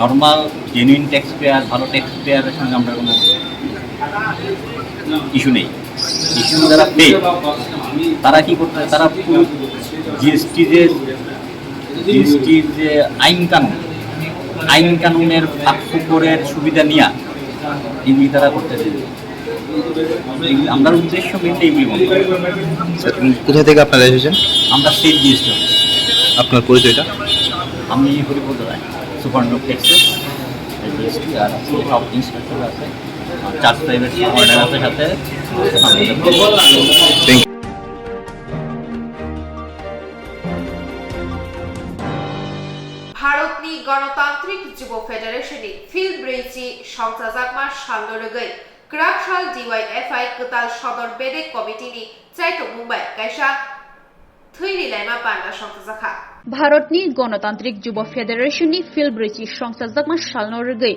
নর্মাল জেনুইন ট্যাক্সপেয়ার, ভালো ট্যাক্সপেয়ারের সঙ্গে আমরা কোনো ইস্যু নেই। ইস্যু যারা ফেক, তারা কি করতে, তারা পুরো জিএসটি যে, জিএসটির যে আইন কানুন, আইন কানুনের ফাঁক ফোকরের সুবিধা নিয়ে এগুলি তারা করতে চায়। এগুলি, আমরার উদ্দেশ্য মেনলি এগুলি বন্ধ করা। স্যার, কোথা থেকে আপনারা এসেছেন? আমরা স্টেট জিএসটি অফিস। আপনার পরিচয়টা? আমি হরিপদ রায়, সুপার টেক্সেস, জিএসটি, আর সব ইন্সপেক্টর আছে। চার্জ প্রাইভেট অর্ডার আছে সাথে। Thank you. Bharatni Ganatantrik Jubo Federationni Phil brwichi songchajakma salno rwgwi kwrak sal D Y F I kwtal sodor bedek committeeni chaitokmung bai kaisa thwi rilaima panda songchajakha. Bharatni Ganatantrik Jubo Federationni Phil brwichi songchajakma salno rwgwi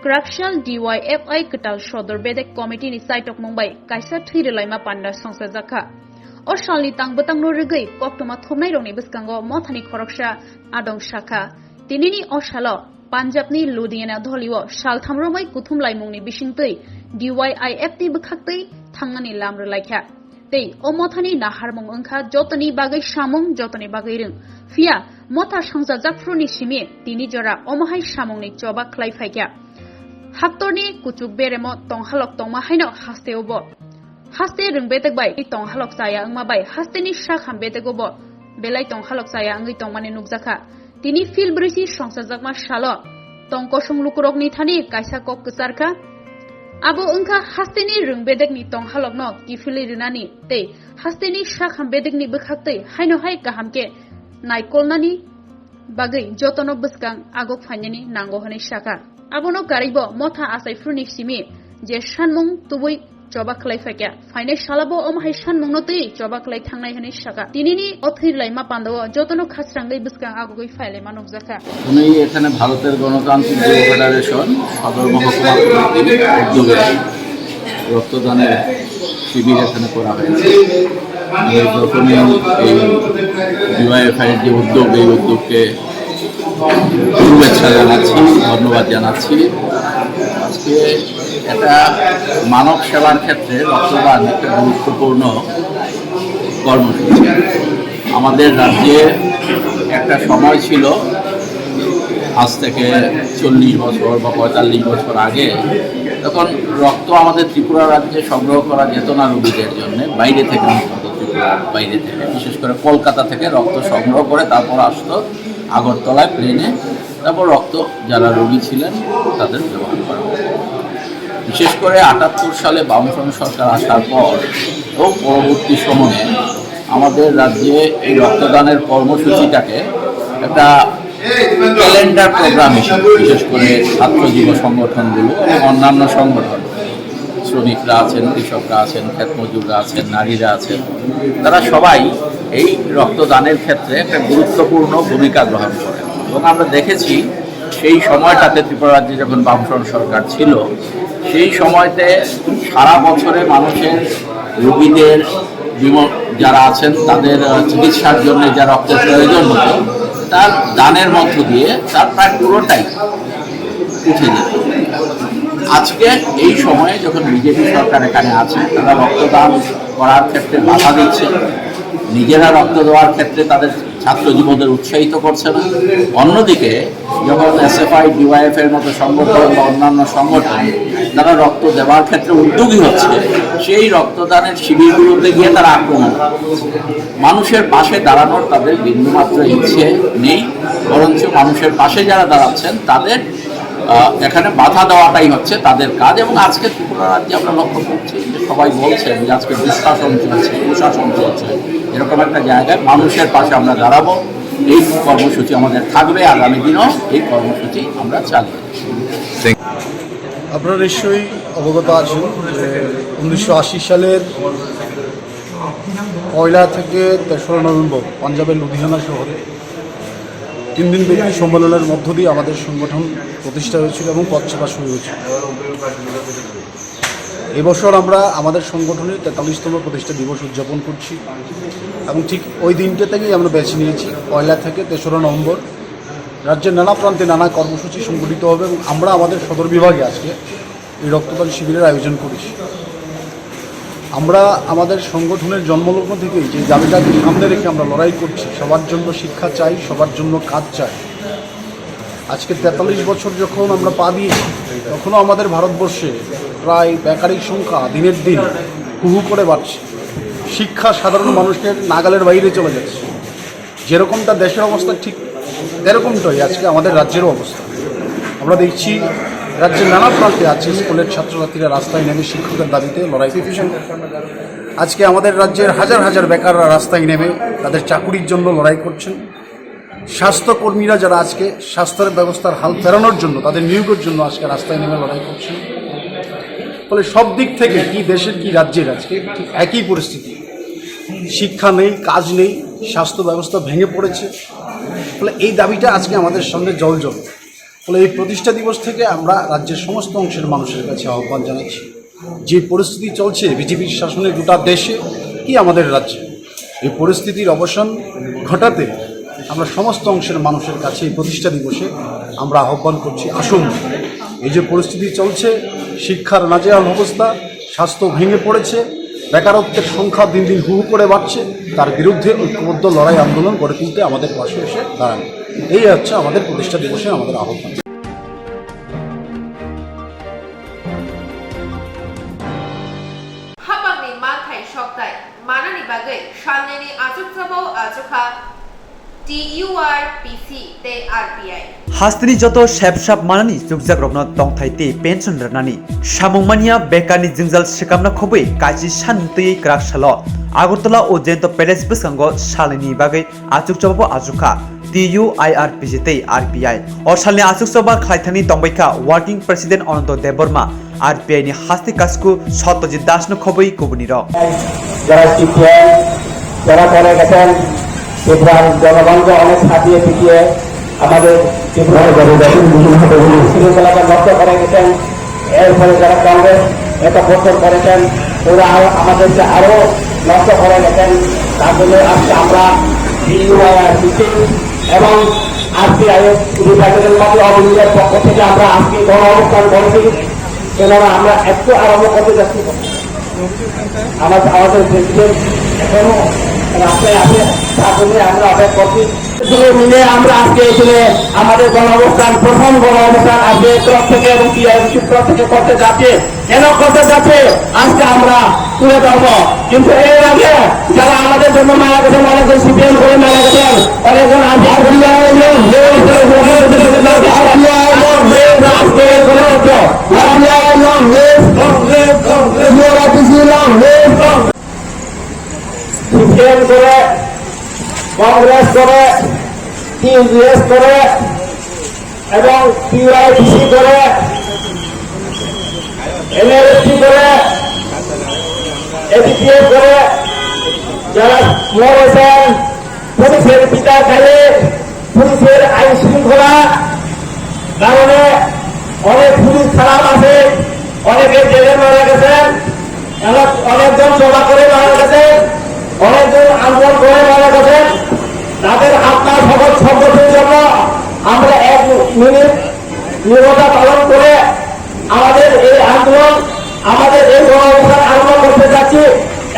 kwraksal D Y F I kwtal sodor bedek committeeni chaitokmung bai kaisa thwi rilaima panda songchajakha. O salni tang bwtangno rwgwi koktwma thumnairokni bwskango mothani khoroksa adong sakha. Tinini o salo Punjabni Ludhiana dholio saltham romwi kuthum laimungni bisingtwi D Y I F ni bwkhaktwi thangnani lam rwlaikha. Tei o mothani naharmung wngkha jotoni bagwi samung, jotoni bagwi rwng. Phiya motha songchajakphuruni simi tini jora omo hai samungni choba khlai phaikha. Haktorni kuchuk beremo tonghalok tongma haino hasteo bo. Haste rwng bedek bai tonghalok chaya wngma bai hasteni sakham bedego bo belai tonghalok chaya wngwi tongmani nukjakha. Tini Phil brwichi songchajakma salo tong kosong lukurokni thani kaisa kok kwcharkha. Abo wngkha hasteni rwng bedekni tonghalokno kiphilwi rwnani tei hasteni sakham bedekni bwkhaktwi haino hai kaham khe naikolnani bagwi jotono bwskang agok phainani nango hwnwi sakha. Abono karwibo motha achaiphuruni simi je sanmung tubui choba khlai phaikha, phainai salabo omo hai sanmungno twi choba khlai thangnai hwnwi sakha. Tinini o thwi rilaima pandao jotono khasrangwi bwskang agogwi phailaima nukjakha. উনি এখানে ভারতের গণতান্ত্রিক যুব ফেডারেশন সদর মহকুমা কমিটির উদ্যোগে রক্তদানের শিবির এখানে করা হয়েছে। আমি প্রথমে এই ডিওয়াইএফআই যে উদ্যোগ, এই উদ্যোগকে শুভেচ্ছা জানাচ্ছি, ধন্যবাদ জানাচ্ছি। আজকে এটা মানব সেবার ক্ষেত্রে রক্তদান একটা গুরুত্বপূর্ণ কর্মসূচি। আমাদের রাজ্যে একটা সময় ছিল, আজ থেকে চল্লিশ বছর বা পঁয়তাল্লিশ বছর আগে, তখন রক্ত আমাদের ত্রিপুরা রাজ্যে সংগ্রহ করা যেত না রোগীদের জন্য, বাইরে থেকে আনতে হতো, ত্রিপুরার বাইরে থেকে, বিশেষ করে কলকাতা থেকে রক্ত সংগ্রহ করে তারপর আসতো আগরতলায় প্লেনে, তারপর রক্ত যারা রোগী ছিলেন তাদের ব্যবহার করা হতো। বিশেষ করে আটাত্তর সালে বামফ্রন্ট সরকার আসার পর ও পরবর্তী সময়ে আমাদের রাজ্যে এই রক্তদানের কর্মসূচিটাকে একটা ক্যালেন্ডার প্রোগ্রাম হিসেবে, বিশেষ করে ছাত্র যুব সংগঠনগুলো এবং অন্যান্য সংগঠন, শ্রমিকরা আছেন, কৃষকরা আছেন, ক্ষেত মজুররা আছেন, নারীরা আছেন, তারা সবাই এই রক্তদানের ক্ষেত্রে একটা গুরুত্বপূর্ণ ভূমিকা গ্রহণ করেন। এবং আমরা দেখেছি, সেই সময়টাতে ত্রিপুরা রাজ্যে যখন বামফ্রন্ট সরকার ছিল, সেই সময়তে সারা বছরে মানুষের, রোগীদের, বিম-, যারা আছেন তাদের, আহ, চিকিৎসার জন্য যা রক্তের প্রয়োজন হতো, তার দানের মধ্য দিয়ে তার প্রায় পুরোটাই উঠে যেত। আজকে এই সময়ে যখন বিজেপি সরকার এখানে আছে, তারা রক্তদান করার ক্ষেত্রে বাধা দিচ্ছে, নিজেরা রক্ত দেওয়ার ক্ষেত্রে তাদের ছাত্র যুবদের উৎসাহিত করছে না। অন্যদিকে যখন এসএফআই, ডিওয়াইএফ এর মতো সংগঠন বা অন্যান্য সংগঠন তারা রক্ত দেওয়ার ক্ষেত্রে উদ্যোগী হচ্ছে, সেই রক্তদানের শিবিরগুলোতে গিয়ে তারা আক্রমণ করে। মানুষের পাশে দাঁড়ানোর তাদের বিন্দুমাত্র ইচ্ছে নেই, বরঞ্চ মানুষের পাশে যারা দাঁড়াচ্ছেন তাদের, আহ, এখানে বাধা দেওয়াটাই হচ্ছে তাদের কাজ। এবং আজকে ত্রিপুরা রাজ্যে আমরা লক্ষ্য করছি যে সবাই বলছেন যে আজকে দুঃশাসন চলছে, কুশাসন চলছে, এরকম একটা জায়গায় মানুষের পাশে আমরা দাঁড়াবো। এই কর্মসূচি আমাদের থাকবে, আগামী দিনও এই কর্মসূচি আমরা চালিয়ে যাবো। আপনারা নিশ্চয়ই অবগত আছেন যে উনিশশো আশি সালের পয়লা থেকে তেসরা নভেম্বর পাঞ্জাবের লুধিয়ানা শহরে তিন দিন ব্যাপী সম্মেলনের মধ্য দিয়ে আমাদের সংগঠন প্রতিষ্ঠা হয়েছিল এবং পথ চলা শুরু হয়েছিল। এবছর আমরা আমাদের সংগঠনের তেতাল্লিশতম প্রতিষ্ঠা দিবস উদযাপন করছি এবং ঠিক ওই দিনটা থেকেই আমরা বেছে নিয়েছি, পয়লা থেকে তেসরা নভেম্বর রাজ্যের নানা প্রান্তে নানা কর্মসূচি সংগঠিত হবে এবং আমরা আমাদের সদর বিভাগে আজকে এই রক্তদান শিবিরের আয়োজন করেছি। আমরা আমাদের সংগঠনের জন্মলগ্ন থেকেই যে দাবিটাকে সামনে রেখে আমরা লড়াই করছি, সবার জন্য শিক্ষা চাই, সবার জন্য কাজ চাই। আজকে তেতাল্লিশ বছর যখন আমরা পা দিয়েছি, তখনও আমাদের ভারতবর্ষে প্রায় বেকারির সংখ্যা দিনের দিন হু হু করে বাড়ছে। শিক্ষা সাধারণ মানুষের নাগালের বাইরে চলে যাচ্ছে। যেরকমটা দেশের অবস্থা, ঠিক এরকমটাই আজকে আমাদের রাজ্যেরও অবস্থা। আমরা দেখছি, রাজ্যের নানা প্রান্তে আজকে স্কুলের ছাত্রছাত্রীরা রাস্তায় নেমে শিক্ষকের দাবিতে লড়াই করছেন। আজকে আমাদের রাজ্যের হাজার হাজার বেকাররা রাস্তায় নেমে তাদের চাকুরির জন্য লড়াই করছেন। স্বাস্থ্যকর্মীরা যারা আজকে স্বাস্থ্য ব্যবস্থার হাল ফেরানোর জন্য, তাদের নিয়োগের জন্য আজকে রাস্তায় নেমে লড়াই করছেন। ফলে সব দিক থেকে কি দেশের কি রাজ্যের আজকে ঠিক একই পরিস্থিতি। শিক্ষা নেই, কাজ নেই, স্বাস্থ্য ব্যবস্থা ভেঙে পড়েছে। ফলে এই দাবিটা আজকে আমাদের সামনে জলজল। ফলে এই প্রতিষ্ঠা দিবস থেকে আমরা রাজ্যের সমস্ত অংশের মানুষের কাছে আহ্বান জানাচ্ছি, যে পরিস্থিতি চলছে বিজেপির শাসনে গোটা দেশে কি আমাদের রাজ্যে, এই পরিস্থিতির অবসান ঘটাতে আমরা সমস্ত অংশের মানুষের কাছে এই প্রতিষ্ঠা দিবসে আমরা আহ্বান করছি, আসুন। এই যে পরিস্থিতি চলছে, শিক্ষার নাজেহাল অবস্থা, স্বাস্থ্য ভেঙে পড়েছে, বেকারত্বের সংখ্যা দিন দিন হু হু করে বাড়ছে, তার বিরুদ্ধে ঐক্যবদ্ধ লড়াই আন্দোলন গড়ে তুলতে আমাদের পাশে এসে দাঁড়ান। এই হচ্ছে আমাদের প্রতিষ্ঠা দিবসের আমাদের আহ্বান। Hapangni manthai soktai manani bagwi salnini achukjabao achukha T U R P C tei R P I. Hasteni joto sep sap manani chukjakrokno tongthai tei pension rwnani samung manya bekarni jwngjal swkamna khobwi kaisi san twiwi kwrak salo Agartala o Jayanta Palace bwskango salnini bagwi achukjabao achukha T U I R P C tei R P I. O salni achukjaba khlaithangni tongbaikha Working President Ananto Debbarma, R P I ni hasti kasku Satyajit Das no khobwi kubuni rok. যারা সিপিএম, যারা মনে গেছেন ত্রিপুরার জনগণকে অনেক হাতিয়ে পিটিয়ে আমাদের ত্রিপুরার শৃঙ্খলাকে নষ্ট করে গেছেন। এরপরে যারা কংগ্রেস এত বছর করেছেন, ওরা আরো আমাদেরকে আরো নষ্ট করে গেছেন। তার জন্য আজকে আমরা বিইউআইআরপিসি এবং আরপিআই রিপাবলিকের মতো অবলিকের পক্ষ থেকে আমরা আজকে গণ অবস্থান করেছি। কেননা আমরা একটু আরম্ভ করতে যাচ্ছি। আমার, আমাদের প্রেসিডেন্ট এখনো রাস্তায় আছে, তার জন্য আমরা অপেক্ষা করছি। সঙ্গে মিলে আমরা আজকে এখানে আমাদের গণঅবস্থান, প্রথম গণঅবস্থান আজকে তরফ থেকে এবং টিআইবিসির তরফ থেকে করতে যাচ্ছি। কেন করতে যাচ্ছি আজকে আমরা তুলে ধরবো, কিন্তু এর আগে যারা আমাদের জন্য মারা গেছেন, অনেকজন সিপিএম করে মারা গেছেন, অনেকজন আজকে আজকে এই গণতন্ত্র, সিপিএম করে, কংগ্রেস করে, টিএমএস করে এবং টিআইবিসি করে, এনএলএফটি করে, এবিপিএফ করে, যারা মরেছেন, পুলিশের বিচার খাইয়ে, পুলিশের আইন শৃঙ্খলা কারণে অনেক পুলিশ খারাপ আছে, অনেকে জেলে মারা গেছেন, অনেক, অনেকজন জমা করে মারা গেছেন, অনেকজন আন্দোলন করে মারা গেছেন। তাদের আত্মার সদর সদ্গতির জন্য আমরা এক মিনিট নীরবতা পালন করে আমাদের এই আন্দোলন, আমাদের এই গণঅবস্থান আরম্ভ করতে যাচ্ছি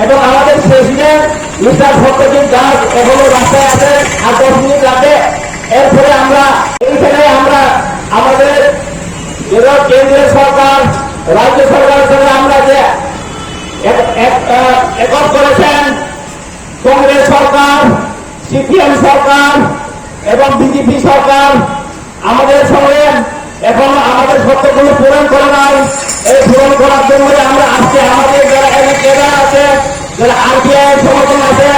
এবং আমাদের প্রেসিডেন্ট মিস্টার সত্যজিৎ দাস এখনো রাস্তায় আছেন, আর দশ মিনিট লাগবে। এরপরে আমরা এইখানে আমরা আমাদের যেটা কেন্দ্রীয় সরকার, রাজ্য সরকারের সঙ্গে আমরা যে এক, এক, আহ, একত করেছেন কংগ্রেস সরকার, সিপিএম সরকার এবং বিজেপি সরকার আমাদের সঙ্গে এখন আমাদের শর্তগুলো পূরণ করে নাই। এই পূরণ করার জন্য আমরা আজকে আমাদের যারা এমএলএরা আছে, যারা আরপিআই সংগঠন আছে,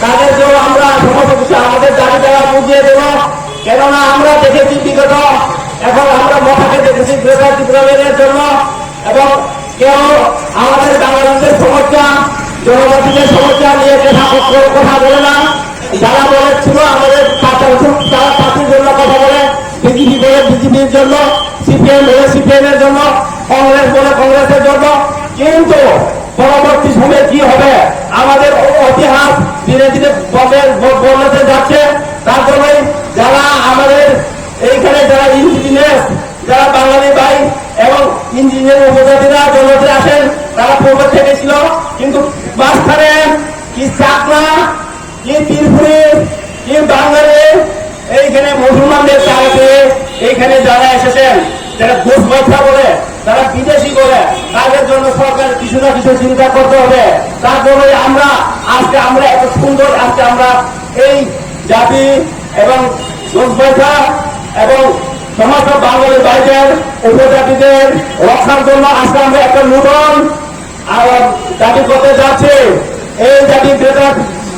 তাদের জন্য আমরা সমস্ত কিছু আমাদের দাবি দাওয়া বুঝিয়ে দেব। কেননা আমরা দেখেছি বিগত, এখন আমরা মথাকে দেখেছি গ্রেটার ত্রিপুরা লেনের জন্য এবং কেউ আমাদের বাঙালিদের সমস্যা, জনজাতিদের সমস্যা নিয়ে কথা, কথা বলে না। যারা বলেছিল আমাদের পাঁচ, তারা পার্টির জন্য কথা বলে, বিজেপি বলে বিজেপির জন্য, সিপিএম বলে সিপিএম এর জন্য, কংগ্রেস বলে কংগ্রেসের জন্য। কিন্তু পরবর্তী সময়ে কি হবে, আমাদের ও ইতিহাস ধীরে ধীরে বদলে, ব-, বদলাতে যাচ্ছে। তার জন্যই যারা আমাদের এইখানে যারা ইন্ডিজিনাস, যারা বাঙালি ভাই এবং ইন্ডিজিনাস উপজাতিরা জনজাতিরা আছেন, তারা পূর্ব থেকে ছিল, কিন্তু মাঝখানে কি চাকমা, কি ত্রিপুরী, কি বাঙালি, এইখানে মুসলমানদের তাড়াতে এইখানে যারা এসেছেন, যারা ঘুষ ব্যবসা করে, যারা বিদেশি করে, তাদের জন্য সরকার কিছু না কিছু চিন্তা করতে হবে। তার জন্যই আমরা আজকে আমরা এত সুন্দর, আজকে আমরা এই জাতি এবং ঘুষ ব্যবসা এবং সমস্ত বাঙালি ভাইদের উপজাতিদের রক্ষার জন্য আজকে আমরা একটা নতুন আবার দাবি করতে যাচ্ছে। এই দাবি গ্রেটার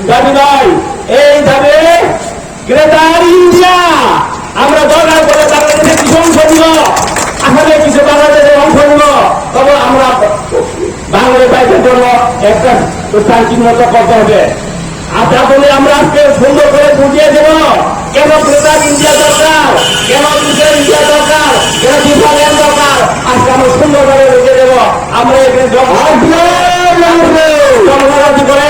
দাবি নয়, এই দাবি গ্রেটার ইন্ডিয়া। আমরা দরকার পড়লে বাংলাদেশে কিছু অংশ নিব, আসলে কিছু বাংলাদেশে অংশ নিব, তবে আমরা বাংলাদেশ বাইরের জন্য একটা স্থান চিহ্নিত করতে হবে। আর যার জন্য আমরা আজকে সুন্দর করে বুঝিয়ে দেব কেন গ্রেটার ইন্ডিয়া দরকার, কেন গ্রেটার ইন্ডিয়া দরকার, কেন ডিফারেন্ট দরকার। আজকে আমরা সুন্দরভাবে বুঝিয়ে দেব। আমরা এখানে জনগণরাজি করে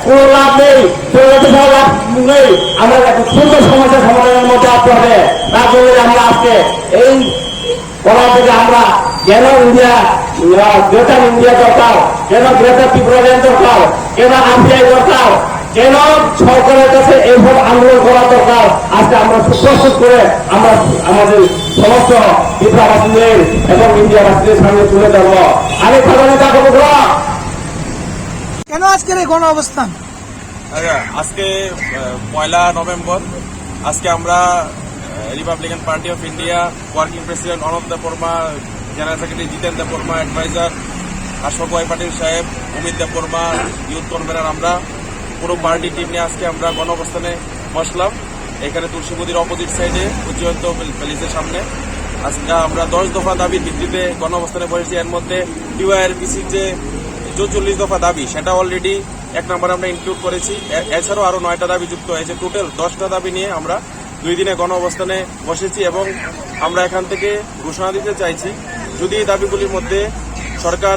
কোনো লাভ নেই, কোনো লাভ নেই। আমরা একটা সুন্দর সমস্যা সমাধানের মধ্যে আসতে হবে। তার জন্য আমরা আজকে এই করা থেকে আমরা কেন ইন্ডিয়া, আহ, গ্রেটার ইন্ডিয়া দরকার, কেন গ্রেটার ত্রিপুরাল্যান্ড দরকার, কেন আরপিআই দরকার, কেন সরকারের কাছে এইভাবে আন্দোলন করা দরকার, আজকে আমরা সুপ্রস্তুত করে আমরা আমাদের সমস্ত ত্রিপুরাবাসীদের এবং ইন্ডিয়াবাসীদের সামনে তুলে ধরবো। আমি প্রধান নেতা কর্মকর্তা। কেন আজকের এই গণ অবস্থান? আচ্ছা, আজকে, আহ, পয়লা নভেম্বর, আজকে আমরা, আহ, Republican party of India working president Ananta Debbarma, general secretary Jiten Debbarma, adviser Ashfaq Y Patil সাহেব, অমিত দেববর্মা, ইউথ কনভেনার, আমরা পুরো পার্টি টিম নিয়ে আজকে আমরা গণঅবস্থানে বসলাম। এখানে তুলসীমতির অপোজিট সাইডে উজ্জয়ন্ত প্যালেসের সামনে আজকে আমরা দশ দফা দাবির ভিত্তিতে গণঅবস্থানে বসেছি। এর মধ্যে টিওয়াইআরপিসির যে চৌচল্লিশ দফা দাবি, সেটা অলরেডি এক নম্বরে আমরা ইনক্লুড করেছি। এ-, এছাড়াও আরো নয়টা দাবি যুক্ত হয়েছে। টোটাল দশটা দাবি নিয়ে আমরা দুই দিনে গণ অবস্থানে বসেছি এবং আমরা এখান থেকে ঘোষণা দিতে চাইছি, যদি এই দাবিগুলির মধ্যে সরকার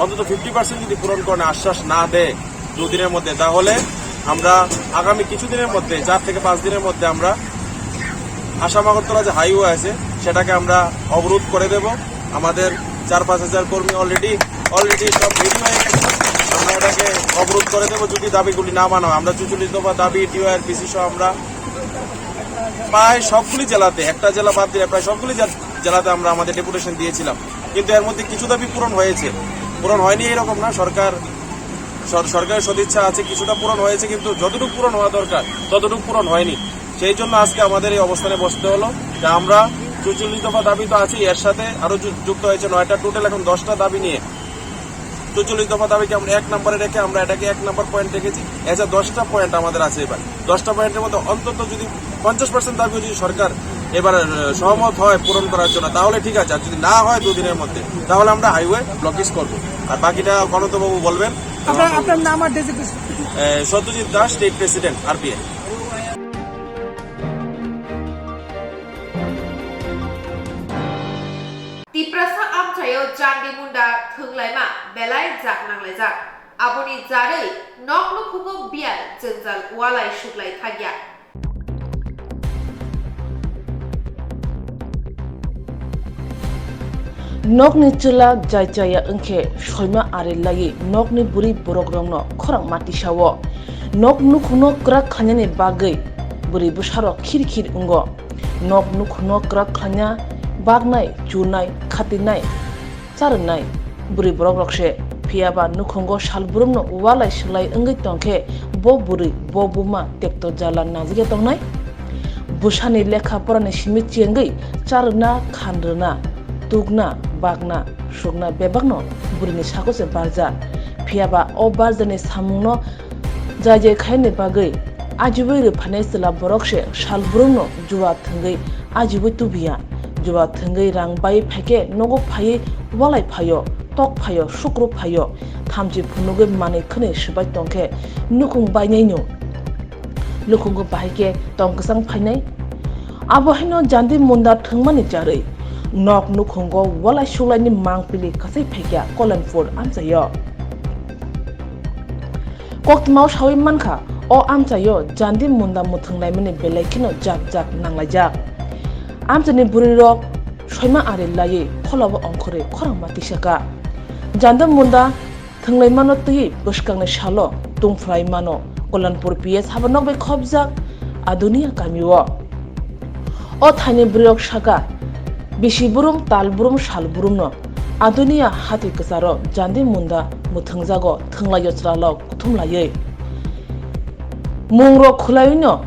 অন্তত ফিফটি পার্সেন্ট যদি পূরণ করার আশ্বাস না দেয় দুদিনের মধ্যে, তাহলে আমরা আগামী কিছুদিনের মধ্যে, চার থেকে পাঁচ দিনের মধ্যে আমরা আসাম আগরতলা যে হাইওয়ে আছে, সেটাকে আমরা অবরোধ করে দেব। আমাদের চার পাঁচ হাজার কর্মী অলরেডি অলরেডি সব রেডি হয়ে গেছে। আমরা এটাকে অবরোধ করে দেবো যদি দাবিগুলি না মানা হয়। আমরা চুচল্লিশ দফা দাবি, টিওআইআর পিসি সহ আমরা প্রায় সবগুলি জেলাতে, একটা জেলা বাদ দিয়ে প্রায় সবগুলি জে- জেলাতে আমরা আমাদের ডেপুটেশন দিয়েছিলাম, কিন্তু এর মধ্যে কিছু দাবি পূরণ হয়েছে। পূরণ হয়নি এরকম না, সরকার সর- সরকারের সদিচ্ছা আছে, কিছুটা পূরণ হয়েছে, কিন্তু যতটুকু পূরণ হওয়া দরকার ততটুকু পূরণ হয়নি। সেই জন্য আজকে আমাদের এই অবস্থানে বসতে হলো। যে আমরা চুচল্লিশ দফা দাবি তো আছে, এর সাথে আরো যু- যুক্ত হয়েছে নয়টা, টোটাল এখন দশটা দাবি নিয়ে, চুচল্লিশ দফা দাবিকে আমরা এক নম্বরে রেখে আমরা এটাকে এক নম্বর পয়েন্ট রেখেছি। এছাড়া দশটা পয়েন্ট আমাদের আছে। এবার দশটা পয়েন্টের মধ্যে অন্তত যদি পঞ্চাশ পার্সেন্ট দাবিও যদি সরকার এবার আহ, সহমত হয় পূরণ করার জন্য, তাহলে ঠিক আছে। আর যদি না হয় দুদিনের মধ্যে, তাহলে আমরা হাইওয়ে ব্লকেজ করবো। আর বাকিটা অনন্তবাবু বলবেন। আপনার আপনার নাম আর designation? Satyajit Das, state president, RPA. Tiprasa amchaio Jandi Munda thwnglaima belai jak nanglaijak. Aboni jarwi nok nukhungo biyal jwngjal walai suklai thakya. Nokni chwla jai chaya wngkhe soima ari laiwi nokni bwrwi borok rokno khorang ma tisao. Nok nukhungno kwrak khlainani bagwi bwrwi bwsarok khir khir wngo. Nok nukhungno kwrak khlaina baknai, chunai, khatinai, charwnai bwrwi borok rok se. Phiya ba nukhungo sal brumno walai swlai wngwi tongkhe bo bwrwi, bo buma tekto jala nangjakya tongnai. Bwsani lekha porani simi chengwi charwna, khanrwna, tukna, bakna, sukna bebakno bwrwini sago se barja. Phiya ba o barjani samungno jai jai khaini bagwi ajiwi rwphainai chwla borok se sal brumno juwa thwngwi ajiwi tubiya. Juwa thwngwi rang bai phaikhe nogo phaiwi walai phaio, tok phaio, sukru phaio, thamchi phunugwi manwi khwnwi swbai tongkhe nukhung bainaino. Nukhungo bahai khe tong kwchang phainai. Abo haino Jandi Munda thwngmani jarwi nok nukhungo walai suklaini mangpili kwchai phaikha Kolanpur amchaio. Koktwmao sawi mankha, o amchaio Jandi Munda mwthwng laimani belai kheno jak jak nanglaijak. Amchaini bwrwirok soima ari laiwi pholabo ongkhorwi khorang ma tisaka. Jandi Munda thwnglaimano twiwi bwskangni salo tungphwlai mano Kolanpur P S haba nokbai khobjak Adunia kamio. O thaini bwrwirok saka, bisi brum, tal brum, sal brumno Adunia hati kwcharo Jandi Munda mwthwngjago thwnglaio chwlalok kuthum laiwi. Mungrok khwlaiwino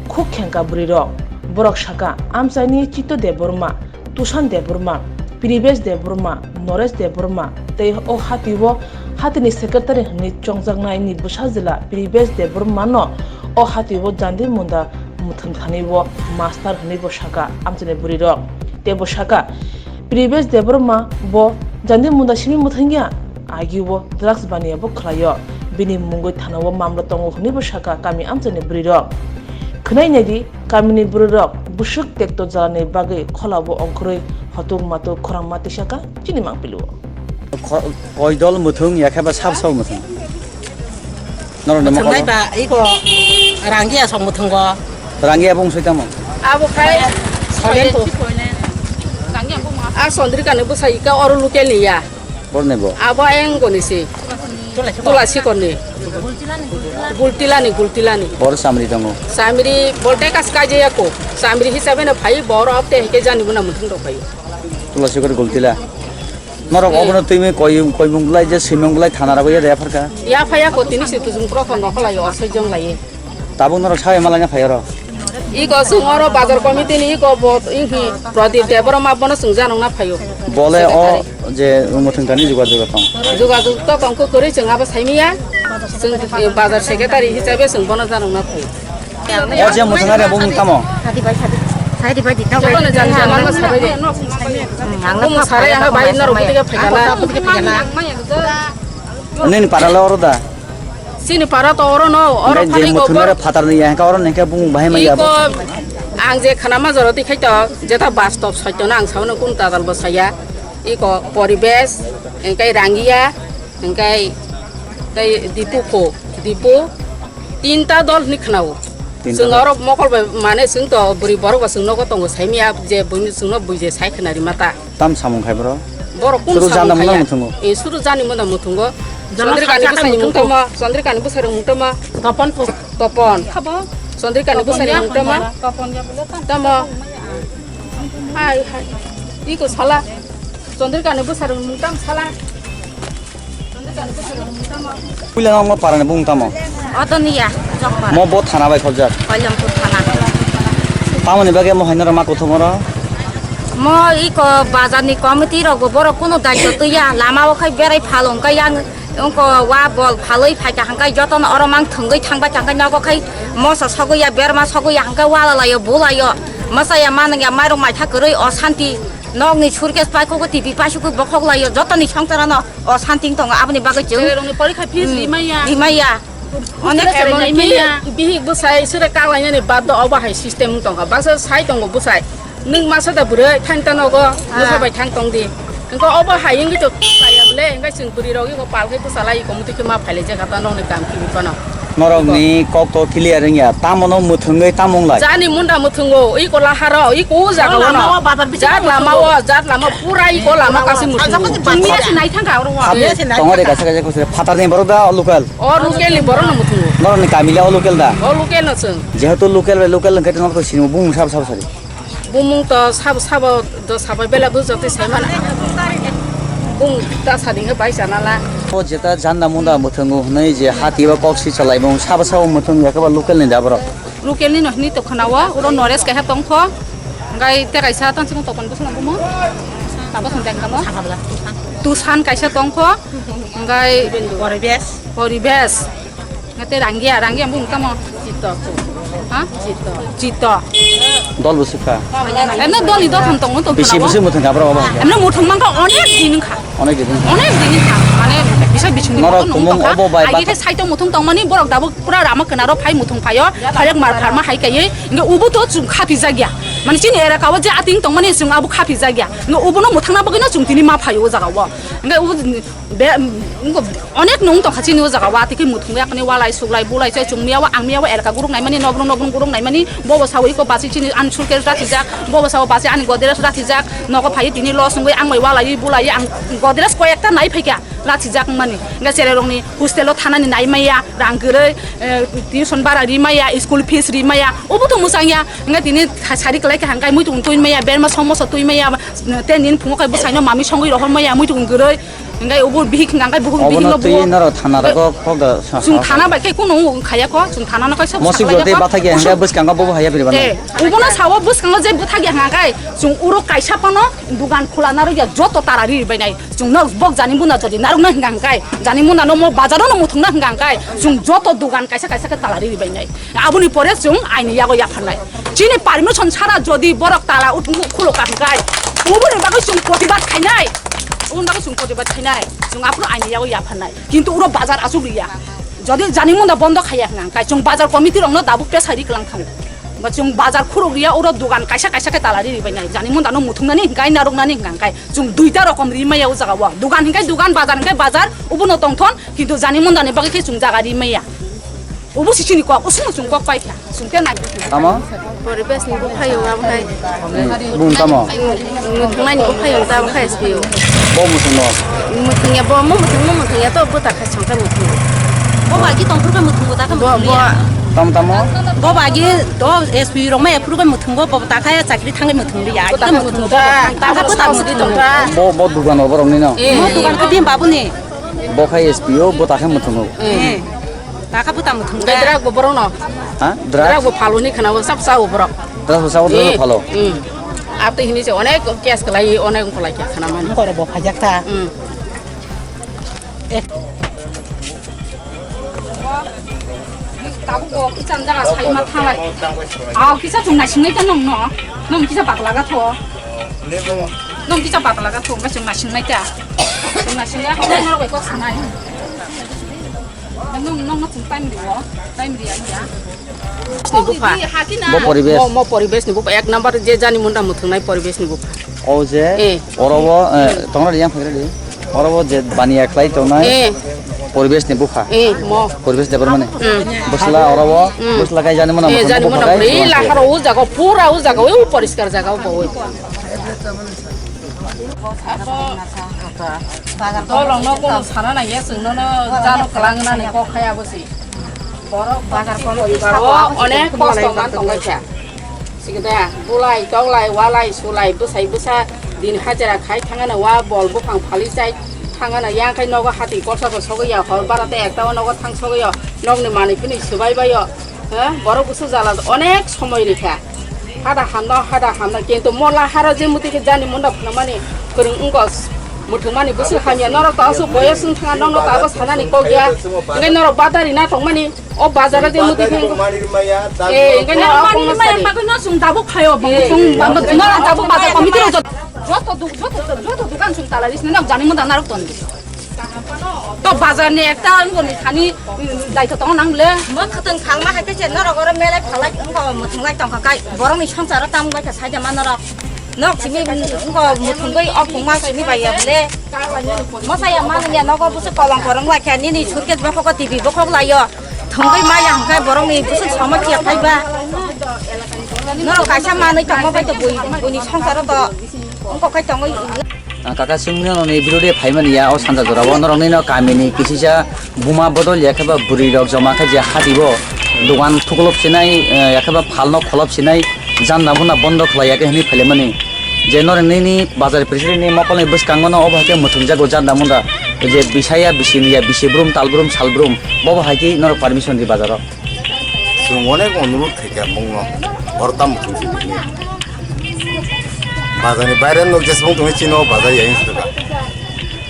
khuk khengka bwrwirok. Borok saka, amchaini Chitto Debbarma, Tushan Debbarma, Privesh Debbarma, Noresh Debbarma tei o hatio hatini secretary hwnwi chongjaknaini bwsa jwla Privesh Debbarmano o hatio Jandi Munda mwthwng thani o master hwnwi bo saka amchaini bwrwirok. Tei bo saka, Privesh Debbarma bo Jandi Munda simi mwthwngya, agio drugs baniya bo khwlaio. Bini mungwi thanao mamla tongo hwnwi bo saka kami amchaini bwrwirok. Khwnai naidi, kamini bwrwirok bwswk tekto jalani bagwi kholabo ongkhorwi hotuk matuk khorang ma tisaka chini mangpilio. Kho-, koidol mwthwng ya khe ba sab sab mwthwng? Norok ni mwthwngnai mokolo? Ba iko Rangiya song mwthwngo. Rangiya bung soi tamo? Abo khai Solen. A Sondrika ni bwsa ika oro local ni ya. Bor ni bo? Abo ayang goni si. Tulasi korni. Gultilani, gultilani. Bor samri tongo? Samri bolte kas kaje yako. Samri hisabe na phai bor apte hike jani buna muthung do phai. Tulasi kor gultila. Norok eh. Obono twi koi, koi mung lai je simung lai thana rago ya da pharka. Ya phaya ko tini si tujung pro ko nokla yo soi jong lai. Tabuk norok sabai malai na phai oro. Iko sung oro bazar committee ni iko bo, inhi Pradip Debbarma bono sung janong na phaio. Bole o secretary. Je muthung tani juga juga tong. Juga juga to tong ko kori sung abo saimiya. Sung bazar secretary hisabe sung bono janong na phaio. O je muthung ari bo mung tamo? Sadi bai, sadi. Sadi bai di tau bai. Jotono jan jan ang sabai di. Hmm, ang bung sarai ang bai norok butike phaikana. Nini paralo oro da? Sini para to oro no, oro. Ngai je phani muthung gobor. Nara phatar ni yang ka oro nengke bung bahai ma yabo. Iko ang je khana ma jaro ti khai to, jeta bastop sotyo na ang sabono kun tadal bo saya. Iko poribesh, engkai rangiya, engkai tai dipu ko, dipu tinta dol ni khnao. Tinta dol. Sung oro mokol bai mane sung to buri borok ba sung nogo tongo saimiya je buni sung no bui je sai khna ri mata. Tam samung khai bro? Borok kung Suru samung janda mwnang khaya? Muthungo. Eh, suru jani mwnang muthungo. Jana Chandrika ni sakjana bwsai ni muthungo. Mung tamo, Chandrika ni bwsai ni mung tamo. Topon pus- Topon. Topon. Chandrika ni bwsai ni mung tamo. Topon ya bole tamo. Tamo. Hai, hai. Iko sala. Chandrika ni bwsai ni mung tamo sala. Puila nokno parani bung tamo? Odoniya, Jokbar. Mo bo thana bai khobjak? Koilampur thana. Tamoni bagwi mo haino rok ma kuthumoro? Mo iko bazar ni committee rok bo borok kuno daityo twiya, lama o khai berai phal wngkha yang, wngko wa bol phalwi phaikha hangkai jotono oro mang thwngwi thangbai thangkai nogo khai moso sogwi ya, berma sogwi ya hangkai wala laio, bulaio, masa ya manang ya mairok maitha kwrwi osanti, nokni surkes paikhugo T V paisukgwi bokhok laio, jotoni songsarano. O santing tongo, aboni bagwi chwng, Chwrairokni porikha fees hmm, rimaya. Rimaya. Onek Chwrairokni emon rimaya. Bihik, bihik bwsai sere kalainani baad do obo hai system wng tongkha. Baksa sai tongo bwsai. Nwng masa da bwrwi thang ta nogo, ah, bwsa bai thang tong di. Engko obo hai wngwi to chaya bwle, engkai chwng bwrwi rok iko pal khai bwsa lai iko muti khe ma phailai jaka ta nokni kam kibi phano. Norokni kok to clear wngya, tamono mwthwngwi tamo wnglai? Jani munda mwthwngo, iko laharo, iko o jaga o lama no. O bazar bisingo jat lama mwthwngo. O, jat lama pura iko lama kasi mwthwngo. Tongmani se nai thangka oro wa. Tongmani se nai thangka. Tongori kaisa kaisa kusure. Phatar ni borok da o local? O local ni borok no mwthwngo. Norokni kami le o local da? O local no chwng. Jehetu local bai local wngkhe norok to sinimo bumung sabo sabo sari. Bumung to sabo sabo do sabai bela bujok tei sai mana. Bung ta sading he bai chana la. O jeta janda munda mwthwngo hwnwi je hati ba kok si chalaimung sabo sabo mwthwng ya khe ba local ni da borok. Local ni no hwnwi to khwna o, uro Nores kaisa tong kho. Hwngai te kaisa tang chikung tokon bwswk nang bumo. Tabo song jang tamo. Tusan kaisa tong kho. Hwngai Poribesh. Poribesh. Nate Rangia, Rangia bung tamo? Chito. Ha? Chito. Chito. Dol bwswk kha? Emno dol ni dotham tongo to. Bisi bwswk mwthang kha borok obo? Emno mwthang mangkha onek din kha. Onek din. Onek din kha. Mane bisa bichung ni norok motong tumung tongkha. Obo bai. Agi khe saito mwthang tongmani borok dabo pura rama kena ro phai mwthang phaio. Phalek mar pharma hai kaiye. Inge ubu to chung khapi jagya. Mane chini era kawo je ating tongmani chung abu khapi jagya. Inge ubu no mwthang na bagwi no chung tini ma phaio o jaga o. Inge ubu Be, mm, wngkha onek nung tongkha chini o jaga o, atwi khe muthungwi yakni walai suglai bulai se chwng miya o, ang miya o elka guruk naimani, nobrung nobrung guruk naimani, bobo sao iko basi chini ani suitcase rathijak, bobo sao basi ani Godrej rathijak, nogo phaiwi tini los wngwi ang bai walaiwi bulaiwi ang Godrej koi ekta nai phaikha rathijak wngmani. Hwnkhe cherairokni hostel o thanani nai maya, rang kwrwi, eh, tuition bara ri maya, school fees ri maya, obo to mwchang ya. Hwnkhe tini sari kwlai kha hwnkhe muitung twi maya, berma somoso twi maya, ten din phungo khai bwsaino mami songwi rohor maya, muitung kwrwi. Hingkai obo bihik hingka hingkai buhuk bihik no buo. Obono twi norok thana rogo kok da sa. Chwng thana bai khe kunu wng khaya kho, chwng thana no kaisa bwskango. Mosik jotwi bathakya hingka bwskango bobo haya piri bana. Eh, obono sao bwskango je bwthakya hingka kai, chwng uro kaisa phano dugan khula narwkya joto tara ri bai nai. Chwng no bok jani muna jodi narwk na hingka hingkai, jani muna no mo bazar no muthung na hingka hingkai, chwng joto dugan kaisa kaisa khe tala ri bai nai. Aboni pore chwng aini yago yapharnai. Chini permission sara jodi borok tala ut-, u-, khulo kaham kai, uboni bagwi chwng protibad khainai. Uboni bagwi chwng protibad khainai. Chwng aphuru aini yago yapharnai. Kintu uro bazar achuk riya. Jodi jani munda bondo khaiya hwnkha kai chwng bazar committee rokno dabuk pesai ri kwlang thango. Ba chwng bazar khuruk riya uro dogan kaisa kaisa khe tala ri ribainai. Jani munda no muthungnani hwnkha kai narwknani hwnkha kai chwng duita rokom ri maya o jaga o. Dogan hwnkha kai dogan, bazar hwnkha kai bazar, ubono tongthon, kintu jani munda ni bagwi khe chwng jaga ri maya. Obo si chini kok, o sung sung kok pai kha, sung khe nai. Tamo? Poribesh ni buphayung abo khai. Hmm, bung tamo? Muthungnai ni buphayung tamo khai S P O. Bo muthung no? Muthung ya, bo mo muthung, mo muthung ya to bo ta khai song khai muthung. Bo ba ki tong phuru khai muthung bo ta khai muthung ya. Tam tamo? Bo ba ki to S P rok ma ya phuru khai muthung bo, bo ta khai chakri thang khai muthung ya. Bo ta khai muthung bo. Ta khai bo ta muthung. Bo, bo dugan obo rok ni no? Eh. Mo dugan khai bim babu ni. Bo khai S P O, bo ta khai muthung o. Eh. Taka buta muthung da. Drak bo borok no. Ha? Drak? Drak bo phaloni khana bo sap sao borok. Drak bo sao, drak bo phalo. Hmm. Ate hini se onek case kalai, onek kalai khe khana mani. Koro bo phajak ta. Hmm. Eh. Tabuk bo kicham jaga sai ma thalai. Aw kisa chung naising nai ta nong no. Nong kisa bakla ga tho. Nong kisa bakla ga tho, ngai chung naising nai ta. Chung naising ya, nong no ko sanai. Nong, nong, nong, time rio, time rio, ya. Ni bupha. Bo poribesh. Mo, mo poribesh ni bupha, ek number je jani munda muthungnai poribesh ni bupha. O je, eh, oro bo, eh, tongra yang phagre di. Oro bo je baniya khlai tongnai. Eh. Poribesh ni bupha. Eh, mo. Poribesh Debbarmani. Hmm. Bwsla oro bo, hmm, bwsla kai jani munda muthungnai. Eh, jani munda bupha kai, muthungnai. Laharo o jaga, pura o jaga, o poriskar jaga, o bo. Dolongno kono sana nangya, chwngnono jano kwlangwnani kok hai abo se. Borok bazar kono poribar o onek kosto man tongkha. Sikida bulai, toklai, walai, sulai, bwsai, bwsa, din hajira khai thangana wa bol buphang phali chai thangana, yang khai nogo hati korsa bo sogwi ya, hor bara te ekta o nogo thang sogwi ya, nokni manwi phini swbai bai ya. Ha, borok busu jala onek somoi rikha. Hada hamno, hada hamno, kintu mola haro je muti khe jani munda phunamani kwrwng wngkos. Muthungmani busu hamya, norok to aswk boyos wng thanga, nokno to abo sanani kok ya. Hwnkhe norok badari na tongmani, o bazaro je muti khe wngkos. Eh, hwnkhe norok o kongno sadi. Bagwi no chwng tabuk phaio, bo chwng, norok tabuk bazar committee rok joto, joto du-, joto, joto dukan chwng tala risni, nok jani munda narok toni. To bazar ni ekta wngkha ni thani, mm, daitw tongo nang le. Mwkhwtwng phalma hai khe se norok oro melai phalai wngkha, mwthwnglai tongkha kai borok ni swngchar o tamo bai kha sai de ma norok. Nok simi wngkha mwthwngwi o pungma simi bai ya bole. Mosa ya ma ya nogo busu kolong korong lai kha nini suitcase bokhok o T V bokhok lai yo. Thwngwi ma ya hwnkhe borok ni busu somosya phai ba. Norok kaisa manwi tongma bai to bui, buini swngchar o to wngkha kai tongwi. Ah, kaka, chwng norokni birode phaimani ya, o sanja jorao norokni no kamini kisisa buma bodol ya khe ba bwrwi rok joma khe je hati bo dogan thuklop sinai, eh, ya khe ba phalno kholop sinai, janda muna bondo khlai ya khe hwnwi phailaimani. Je norok nini bazar president ni mokol ni bwskango no obo hai khe muthungjago janda munda, je bisaya bisi ni ya, bisi brum, tal brum, sal brum, bobo hai khe norok permission di bazaro. Chwng onek onurot khaikha bongno, hor tam muthung si bini. Bazar ni baire nok jesbong tongwi chino bazar ya hinwi swkha.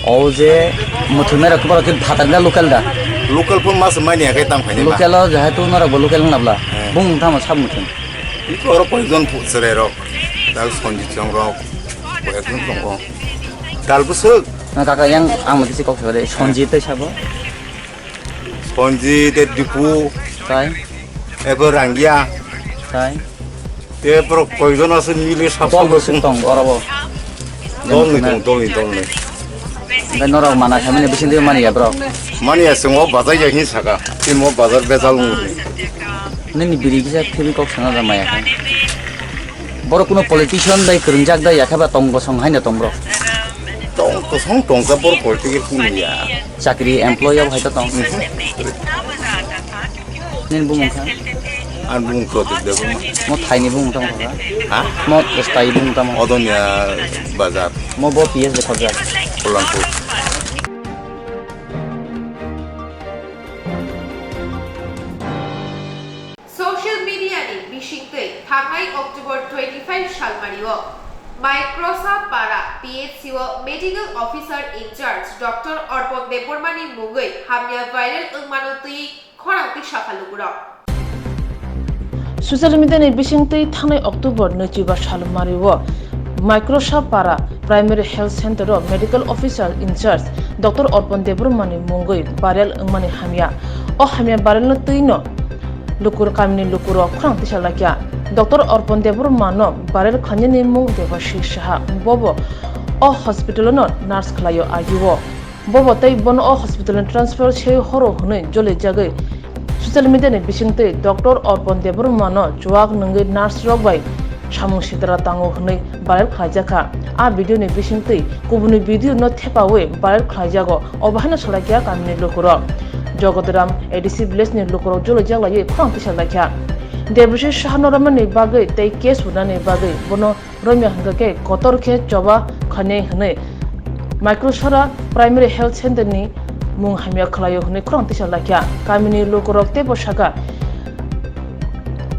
O je muthungnai rok borok khe phatar da local da? Local phun mas mani ya khe tam khaini ba. Local o jehetu norok bo local wng nabla. Eh. Bung tamo sab muthung. Iko oro koyekjon pu-, chwrai rok, tak Sanjit Chong rok, koyekjon tongo. Dal bwswk. Na kaka yang ang mati si kok sare. Sanjit tei sabo. Sanjit, Dipu, tai, ebo Rangia, tai. Te borok koijon aswk mili sab dol sabo bwswk tong. Tong oro bo. Dolni tong, dolni, dolni. Oke norok mana khamani bising twi mani ya borok? Mani ya chwng o bazar ya hin saka. Timo bazar bejal wngni. Nini biri kisa khibi kok sana da maya kha. Borok kuno politician bai kwrwngjak da ya khe ba tong bosong haino tong borok? Tong kosong tongsa borok political kuno ya. Chakri employee abo hai to tong. Mhm. Nini bumung kha? Ang bumung Pradeep Debbarma. Mo thaini bumung tamo kha? Ha? Mo stai bumung tamo? Odonia Bazar. Mo bo P S de khobjak. Kollanpur. Social media ni bisingtwi thangnai October twenty-five salmario Microsa Para P H C o Medical Officer in Charge Doctor Orpon Debbarma ni mungwi hamya viral wngmano twi khorang twi sakha lukurok. Social media ni bisingtwi thangnai October nwichiba salmario Microsa Para Primary Health Center o Medical Officer in Charge Doctor Orpon Debbarma ni mungwi viral wngmani hamya. O hamya viral no twi no lukur kamini lukurok khorang tisa laikha. Doctor Orpon Debbarma no viral khlainani mung Debashis Saha. Bobo o hospital no nurse khlaio agio. Bobo tei bono o hospital ni transfer se horo hwnwi jolijagwi social media ni bisingtwi Doctor Orpon Debbarma no chuak nungwi nurse rok bai samung sitra tango hwnwi viral khlaijakha. A video ni bisingtwi kubuni video no thepawi viral khlaijago. Obo haino salaikha kamini lukurok. Jogodram A D C village ni lukurok jolijak laiwi khorang tisa laikha. Debashis Saha no romani bagwi tei case hwnani bagwi bono romya hwnkha khe kotor khe choba khainai hwnwi Microsara Primary Health Center ni mung hamya khlaio hwnwi khorang tisa laikha. Kamini lukurok teibo sakha,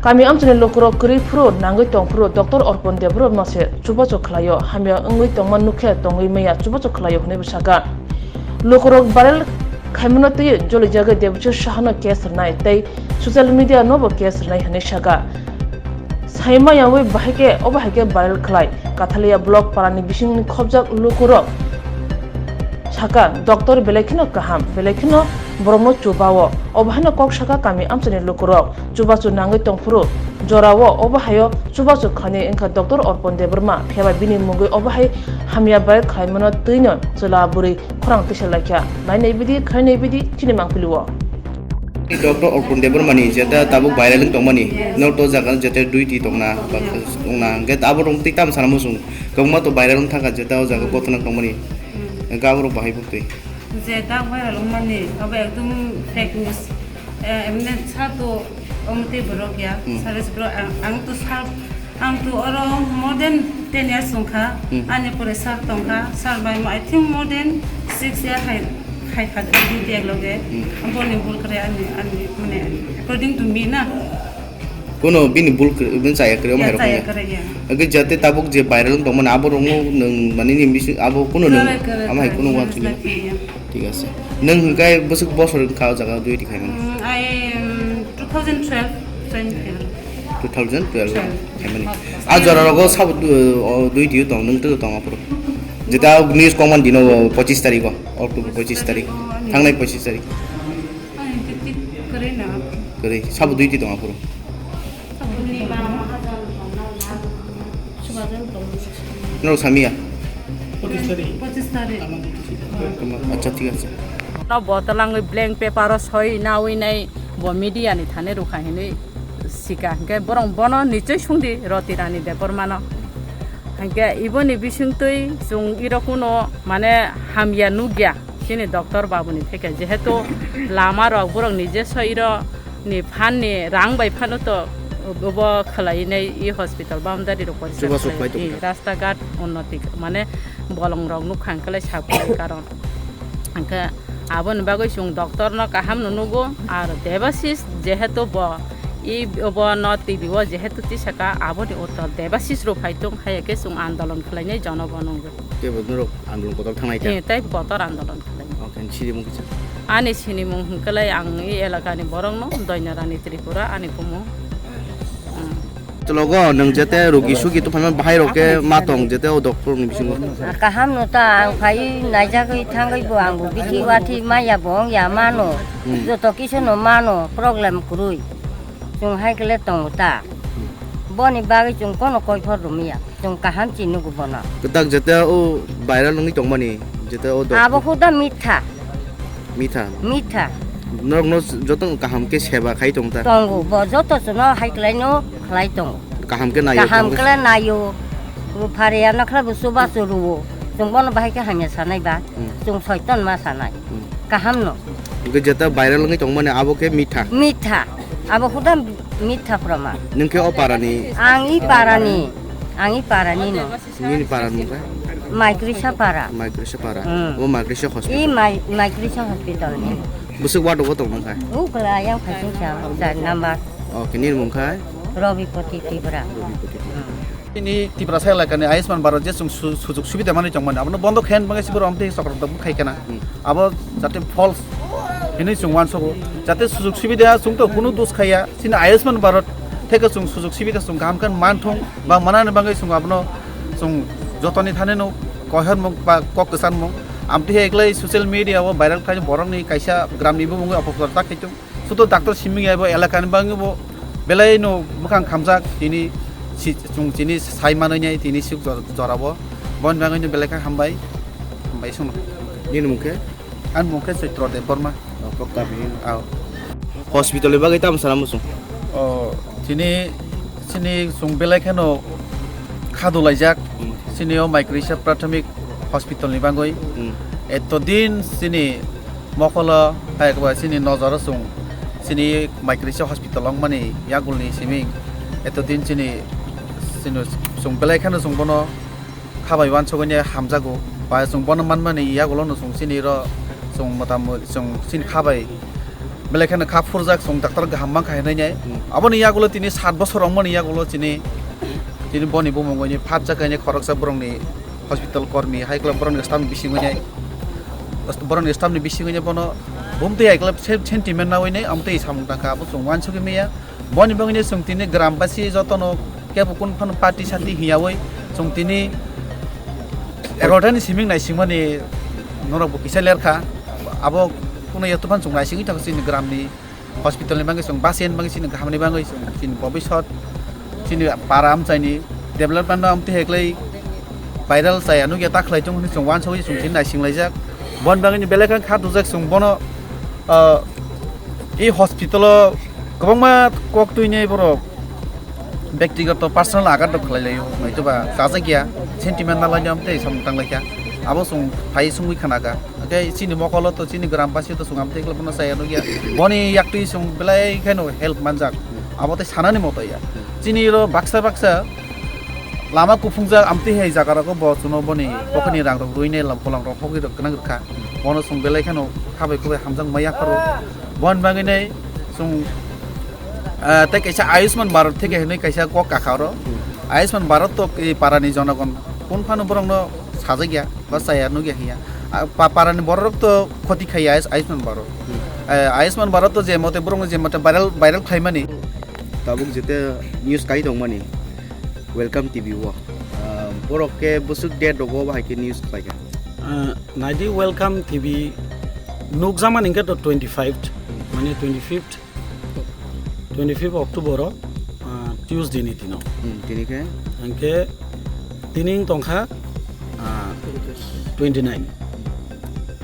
kami amchaini lukurok kwrwi phuru nangwi tong phuru Doctor Orpon Debbarma se chubachu khlaio, hamya wngwi tongma nukhe tongwi maya chubachu khlaio hwnwibo sakha. Lukurok viral khaimano twiwi jolijagwi Debashis Sahano case rwnai tei social media nobo case rwnai hwnwi sakha. Saimaya wi bahai khe, obo hai khe viral khlai. Kathalia block parani bisingni khobjak lukurok sakha, "Doctor belai kheno kaham, belai kheno borokno chubao." Obo haino kok sakha kami amchaini lukurok. Chubachu nangwi tongphuru jorao obo haio chubachu khlainai wngkha Doctor Orpon Debbarma. Phiya ba bini mungwi obo hai hamya viral khlaimano twino chwla bwrwi khorang tisa laikha. Nainai bidi, khainai bidi, chini mangpili o. Doctor Orpon Debbarmani jeta tabuk viral wng tongmani, norok to jaga jeta duiti tongna, ba wngna, hwnkhe abo rong twi tamo sana muchung, kwbangma to viral wng thangkha jeta o jaga kothoma tongmani, hwnkhe abo rok bahai buktwi. Je tak viral wngmani, abo ekdom fake news. Eh, emne sa to omtwi borok ya, Hmm. Sare se borok ang, ang to sa Ang to oro more than ten years wngkha. Hmm. Ani pore sir tongkha. Sir bai mo, I think more than six year hai, hai kha duty ekloge. Hmm. Boni bul kre ani, ani, mane, according to me na. Kuno bini bul kre, bini chaya kre, Ya, omai rok chaya ya. Kre, ya. Agi jate tabuk je viral wng tongmani abo rong nwng mani ni bisi abo kuno nwng Correct, correct, amai correct. Kuno Yes, wansu. Like me, yeah. Thik ase. Nwng hwnkhe bwswk bosor wngkha o jaga duty khaimani? Mm, I, um, two thousand twelve join khaimani. Two thousand twelve Twelve. Khaimani. Hot. A jora rogo sabo du-, o duty o tong, nwng tong aphuru. Jeta news kongman dino pochis tarikh o, October pochis tarikh. Thangnai pochis tarikh. Ani duty kwrwi na. Kwrwi. Sabo duty tong aphuru. Norok samiya? Pochistarikh. Acha, thik ase. No bo twlangwi blank paper o soi nawi nai bo media ni thani rukha hinwi sika. Hwnkhe borok bono nichoi sungdi Roti Rani Debbarmano. Hwnkhe iboni bisingtwi chwng irokno mane hamya nukya. Chini doctor babuni theke jehetu lama rok borok nije soiro ni phan ni rang bai phano to obo khwlai nai i hospital boundary rok porisa Chubachu khlai, khlai tongkha. I rasta ghat unnoti mane bolong rok nukha hwnkhe lai sab karon hwnkhe aboni bagwi chwng doctor no kaham no nugo ar Debasis jehetu bo i obo no T V o jehetu tisaka aboni uttor Debasis rok phai tong hai khe chwng andolon khlai nai jonogo nungwi. Tei bo norok andolon kotor thangnai ta? Eh, tei kotor andolon khlai. Okay, sinimung kisa? Ani sinimung hwnkhe lai ang i elakani borokno Doinarani Tripura ani bumung. Hmm. Chwlogo nwng jete rogi sugi tongphano bahai rok khe ma tong jete o doctor ni bisingo. Kaham no ta ang phai naijagwi thangwi bo ang bo bithi wathi maya bo wng ya mano. Hmm. Joto kisa no mano problem kwrwi. Chwng hai khe le tongo ta. Boni bagwi chwng kono koiphor rwmaya. Chwng kaham chini nugo bono. Kwtak jete o viral wngwi tongmani, jete o dok- Abo huda mitha. Mitha? Mitha. Norokno joto kaham khe seba khai tong ta? Tongo, bo joto chwngno hai khlaino khlai tongo. Kaham khe naio Kaham tongwi? Khlai naio. Bo phariya nakhla bo chubachu rwo. Chwng bono bahai khe hamya sanai ba. Hmm. Chwng soiton ma sanai. Hmm. Kaham no. Hwnkhe jeta viral wngwi tongmani abo khe mitha? Mitha. Abo huda mitha proma. Nwng khe o parani? Ang i parani. Ang i parani no. Nini para ni mung kha? Maikrisa para. Maikrisa para. Hmm. Obo Maikrisa I hospital. Mai-, Maikrisa hospital ni. Bwswk ward o tong nang kha? Ukla yang phaisin sa, sa number. Okay, nini mung kha? Robipoti Tripura. Robipoti Tripura. Hmm. Ini Tiprasa elakani Ayushman Bharat je chwng su-, sujog subida manwi tongmani, abono bondo khe bagwi se borok amtwi chokrotok khai kana. Hmm. Abo jate false hinwi chwng uansogo. Jate sujog subida chwng to kunu dos khaiya. Chini Ayushman Bharat theke chwng sujog subida chwng kaham khe manthung ba manani bagwi chwng abono chwng jotoni thanino koihormung ba kok kwchanmung. Amtwi hai eklai social media o viral khai borokni kaisa gramni bumungwi opoprochar ta khaitung. Sudo doctor simi abo elakani bagwi bo belai no bwkhang khamjak tini si-, chwng chini sai manwi nai tini suk jor-, jorabo. Boni bagwi no belai kha hambai. Hambai sung. Nini mung khe? Ani mung khe Chaitra Debbarma. Oh, kok ta bini. Ao. Hospital ni bagwi tamo sana muchung? Oh, tini, chini chwng belai kheno khadu laijak. Hmm. Chini o Maikrisa Prathamik Hospital ni bagwi. Hmm. Eto din chini mokolo hai ba chini nojoro chwng chini Maikrisa Hospital wngmani yagulni simi eto din chini, chini chwng belai kheno chwng bono khabai uansugwi hamjago, ba chwng bono manmani yagulo no chwng chini ro chwng motamot chwng chini khabai belai kheno kha phurjak chwng doctor kaham mankha hinwi nai. Hmm. Aboni yagulo tini sat bosor wngmani yagulo chini, chini boni bumungwi phatjak khaini khoroksa borokni hospital kormi hai khlai borokni staff ni bisingwi nai, borokni staff ni bisingwi nai bono bumtwi hai khlai se-, sentiment nawi nai amtwi samung tangkha abo chwng uansugwi maya. Boni bagwino chwng tini gram basi jotono kebo kun phano party sati hiyawi chwng tini egarota ni siming naisingmani norok bo kisa lerkha. Abo kuno yaktwphano chwng naisingwi thangkha chini gram ni hospital ni bagwi chwng basi ni bagwi chini kaham ni bagwi chwng chini bobisot chini para amchaini development no amtwi hai khlai viral chaya nukya ta khlai tongo hinwi chwng uansugwi chwng tini naising laijak. Boni bagwino belai kha kha tujak chwng bono, ah, I hospital o kwbangma kok twi nai borok bektigoto personal agat rok khlai laio, hwtwba chajak ya, sentiment na lainai amtwi samung tang laikha. Abo chwng phai sungwi khana kha. Hwnkhe chini mokolo to chini gram basi to chwng amtwi khlai bono chaya nukya. Boni yaktwi chwng belai kheno help manjak. Abo tei sanani moto ya. Chini ro baksa baksa lama kuphungjak amtwi hai jaga rogo bo chwngno boni pocket ni rang rok rwinai lam kolang rok hogwi rok gwnang rwkha. Bono chwng belai kheno khabai khubai hamjak maya pharo. Bon bagwi nai chwng, ah, tei kaisa Ayushman Bharat theke hinwi kaisa kok kakha oro. Ayushman Bharat to i parani jonogon kun phano borokno sajak ya ba chaya nukya hiya. Ah, pa-, parani borok to khoti khaiya Ayush-, Ayushman Bharat. Eh, Ayushman Bharat to je mote borokno je mote viral, viral khlaimani. Tabuk jete news kai tongmani Welcome T V o. Ah, borok ke bwswk date rogo bahai ke news khlaikha. Ah, naidi Welcome T V nukjakmani hwnkhe to twenty five, mane twenty fifth, twenty fifth October o, ah, Tuesday ni dino. Hmm, tini khe? Hwnkhe tini wng tongkha, ah, twenty nine.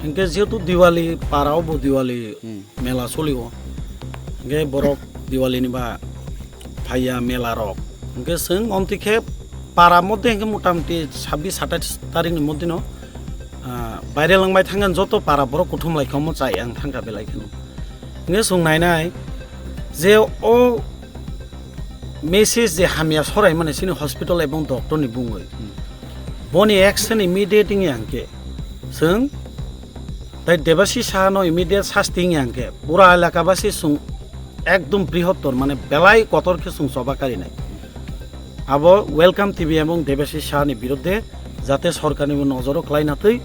Hwnkhe jehetu Diwali, para o bo Diwali Hmm. mela solio. Hwnkhe borok Diwali ni ba phaiya mela rok. Hwnkhe chwng omtwi khe para moddhe hwnkhe motamuti sabbish satais tarik ni moddhe no, ah, baire langbai thangkha joto para borok kuthum lai kha omo chai ang thangkha belai kheno. Hwnkhe chwng nainai je o message je hamya sorai mani chini hospital ebong doctor ni bungwi. Hmm. Boni action immediate wngya hwnkhe chwng tai Debasi Saha no immediate sasti wngya hwnkhe pura elaka basi chwng ekdom brihottor mane belai kotor khe chwng choba karinai. Abo Welcome T V ebong Debasi Saha ni biruddhe jate sorkar ni bo nojoro kwlai na twi.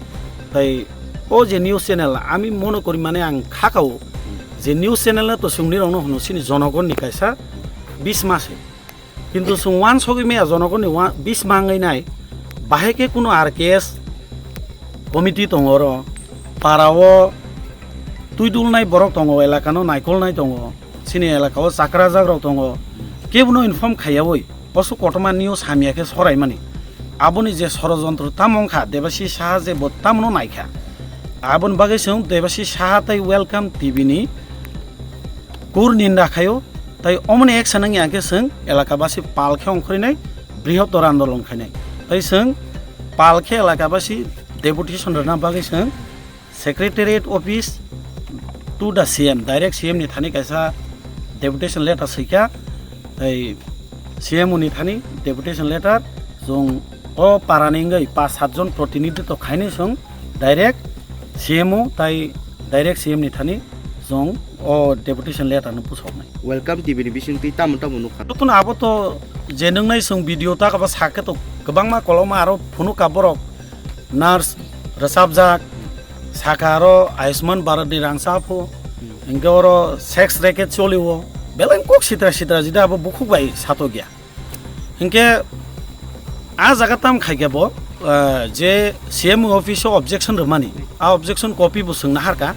Tai o je news channel ami mono kori mane ang khakao je news channel no to chwngni rok no hwno chini jonogon ni kaisa bisma se. Kintu chwng uansugwi maya jonogoni ua-, bisma wngwi nai, bahai khe kuno R K S committee tongo oro, para o twi dulnai borok tongo, elaka no naikolnai tongo, chini elaka o chakra jak rok tongo, kebo no inform khaiyaui osuk kotorma news hamya khe soraimani. Aboni je sorojontro tamo wngkha, Debasi Saha je bo tamo no naikha, aboni bagwi chwng Debasi Saha tei Welcome T V ni kur ninda khaio, tai omoni action wngya khe chwng elaka basi pal khe ongkhorwi nai, brihottor andolon khainai. Tai chwng pal khe elaka basi deputation rwna bagwi chwng secretariat office to the C M, direct C M ni thani kaisa deputation letter swikha, tai C M o ni thani deputation letter chwng o para ni wngwi pas sat jon protinidhi to khainai chwng direct C M o tai direct C M ni thani chwng o deputation letter no pusoknai. Welcome T V ni bisingtwi tamo tamo nukha. Jotono abo to je nwngnai chwng video ta kaba sakhe to kwbangma koloma aro phunukha borok nurse rwchapjak sakha aro Ayushman Bharat ni rang cha pho hwnkhe oro sex racket cholio belai kok sitra sitra jida abo bukhuk bai satok ya. Hinkhe a jaga tam khaikhe bo, ah, je C M O office o objection rwmani, a objection copy bo chwng naharkha.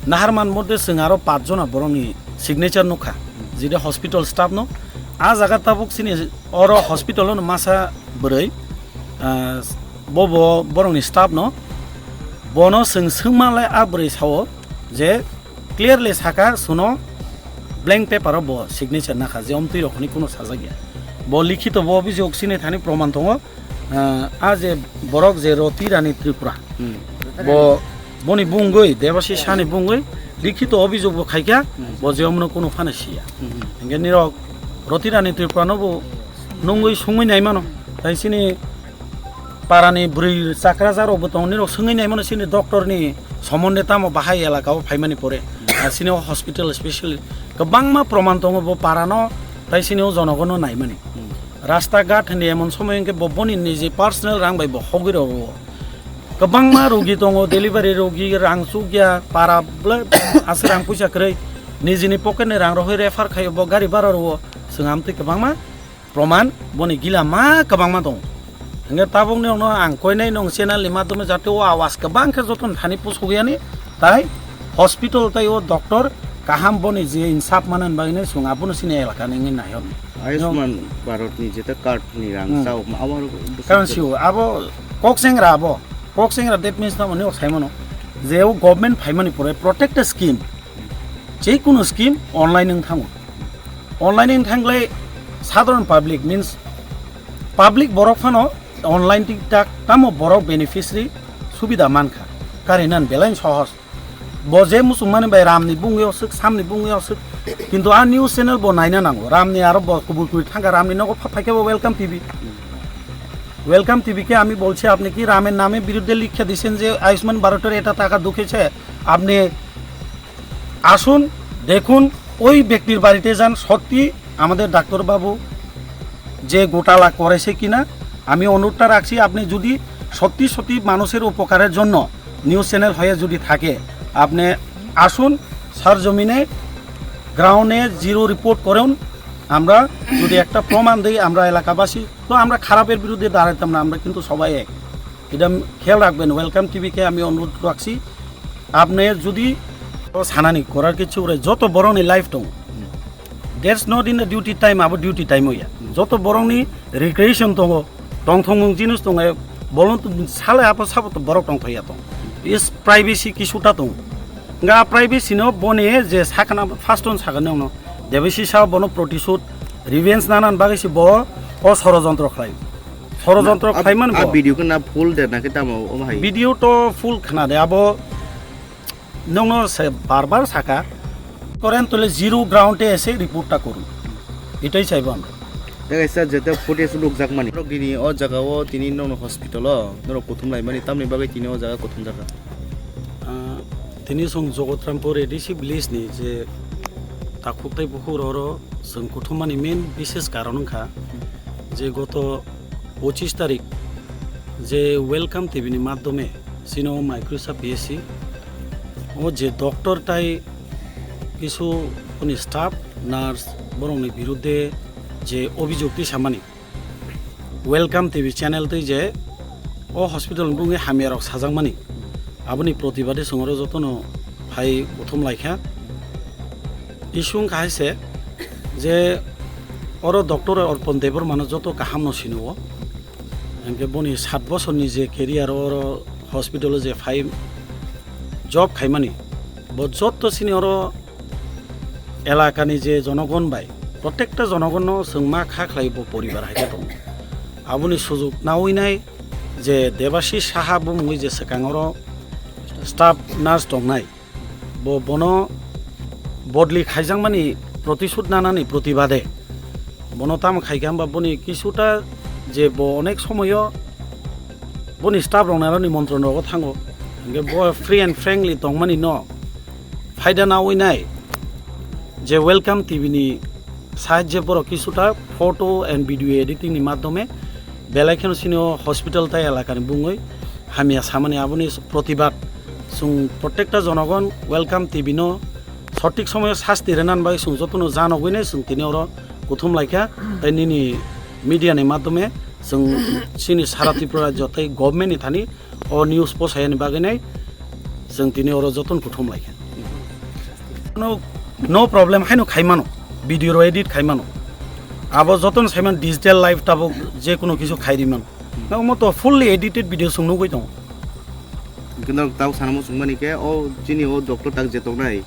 Naharman moddhe chwng aro pach jona borokni signature nukha, jede hospital staff no. A jaga tabuk chini oro hospital o masa bwrwi, ah, bo bo borokni staff no, bono chwng swngma lai a bwrwi sao je clearly saka suno blank paper o bo signature nakha je omtwi rok hwnwi kuno sajak ya. Bo likhito bo obijok chini thani proman tongo. Ah, a je borok je Roti Rani Tripura, Hmm. bo boni bungwi Debasi Sani bungwi likhito obijok bo khaikha, Hmm. bo je omno kuno phano siya. Hmm. Hinkhe nirok Roti Rani Tripura no bo nungwi sungwi naimano. Tai chini parani bwrwi chakra jarok bo tongo, nirok swngwi naimano chini doctor ni somonde tamo bahai elaka o phaimani pore. Ah, chini o hospital specially kwbangma proman tongo bo parano tai chini o jonogono naimani. Hmm. Rasta ghat hwnwi emon somoi hwnkhe bo boni niji personal rang bai bo hogwi rwo. Kwbangma rogi tongo, delivery rogi, rang chukya, para ble-, aswk rang puisa kwrwi. Nijini pocket ni rang rohoi refer khaio bo gari bara rwo. Chwng amtwi kwbangma proman boni gila ma kwbangma tongo. Hwnkhe tabukni rokno ang koinai nwng channel ni madhyome jate o awas kwbang khe jotono thani pusuk yani, tai hospital tai o doctor kaham boni je insaf manani bagwi nai chwng abono chini elaka ni wngwi nai hwn. Ayushman Bharat ni jeta card ni rang Hmm. chao ma abo Karon sio abo kok sengra abo, kok sengra that means tamo ni o saimano je o government phaimani pore protect the scheme. Je kono scheme online wng thango. Online wng thangle sadharon public, means public borok phano online tik tak tamo borok beneficiary subida mankha. Karinan belai sohos. Bo je muchungmani bai Ramni bungwi oswk, Samni bungwi oswk. Kintu a news channel bo naina nango. Ramni aro bo kubui kubui thangkha, Ramni nogo pha-, phaikhe bo Welcome T V. Welcome T V ke ami bolchi, apni ki Ramer name birudde likhya disen je Ayushman Bharotor eta taka dukheche, apni আসুন, দেখুন, ওই ব্যক্তির বাড়িতে যান, সত্যি আমাদের ডাক্তারবাবু যে ঘোটালা করেছে কিনা। আমি অনুরোধটা রাখছি, আপনি যদি সত্যি সত্যি মানুষের উপকারের জন্য নিউজ চ্যানেল হয়ে যদি থাকে, আপনি আসুন, সরজমিনে গ্রাউন্ডে জিরো রিপোর্ট করুন। আমরা যদি একটা প্রমাণ দিই, আমরা এলাকাবাসী তো আমরা খারাপের বিরুদ্ধে দাঁড়াতাম না, আমরা কিন্তু সবাই এক। এটা খেয়াল রাখবেন, ওয়েলকাম টিভিকে আমি অনুরোধ রাখছি। আপনি যদি ও সানানি করার কিছু করে যত বড় নি লাইফ দং, that's not in the duty time, abo duty time ওইয়া। যত বড় নি রিক্রিয়েশন দো, টংথংমুং জিনিস দো, বলুন তো সালে আপা সাবো তো বড় টং থাইয়া দো। ইস প্রাইভেসি কিছুটা দো। গা প্রাইভেসি নো বনে যে সাকানা ফার্স্ট অন সাকানো নো। দেবেশি সাহেব বনো প্রতিশোধ রিভেঞ্জ নানান বাগেসি ব ও ষড়যন্ত্র খাই। ষড়যন্ত্র খাইমান ব। ভিডিও কে না ফুল দে নাকি তামো ও ভাই? ভিডিও তো ফুল খানা দে আবো। Nongno se bar bar saka, করেন তাহলে জিরো গ্রাউন্ডে এসে রিপোর্টটা করুন, এটাই চাইবো আমরা। Guys, sir, jete footage nukjakmani. Norok nini o jaga o tini nongno hospital o norok kuthum laimani, tamni bagwi tini o jaga kuthum jakha? Ah, tini chwng Jogotrampur A D C village ni je takhuk tei bukhuk roro chwng kuthum mani main bishes karon wngkha je goto pochis tarik je Welcome T V ni madhyome chini o Microsa P S C o je doctor tai kisu boni staff, nurse borokni birudde je obijok tisamani Welcome T V channel twi je o hospital ni bungwi hamya rok sajakmani, aboni protibade chwng oro jotono phai uthum laikha. Issue wngkha hai se je oro doctor Arpan Debbarma no joto kaham no sini o. Hingke boni sat bosorni je career oro hospital o je phai job khaimani, bo jotto chini oro elakani je jonogon bai, protekta jonogonno chwng ma kha khlai bo poribar hai khe tongo. Aboni sujuk naui nai je Debashish Saha bumungwi je swkang oro staff nurse tongnai, bo bono bodli khaijakmani protisud nanani protibade bono tamo khaikha hwnba boni kisuta je bo onek somoyo boni staff rokno aro nimontron rogo thango, hingke bo free and frankly tongmani no phaida naui nai je Welcome T V ni sahajye borok kisuta photo and video editing ni madhyome belai kheno chini o hospital tai elakani bungwi hamya samani, aboni protibad chwng protekta jonogon Welcome T V no sothik somoyo sasti rwna bagwi chwng jotono janogwi nai chwng tini oro kuthum laikha tei nini media ni madhyome chwng chini sara Tripura rajyo tei government ni thani o news posayani bagwi nai chwng tini oro jotono kuthum laikha. No, no problem, haino khaimano, video ro edit khaimano. Abo jotono saimano digital life tabuk je kono kisu khairi mano. Nokmo to fully edited video chwng nugwi tongo. Kintu tao sana muchung mani khe o chini o doctor tak je tongnai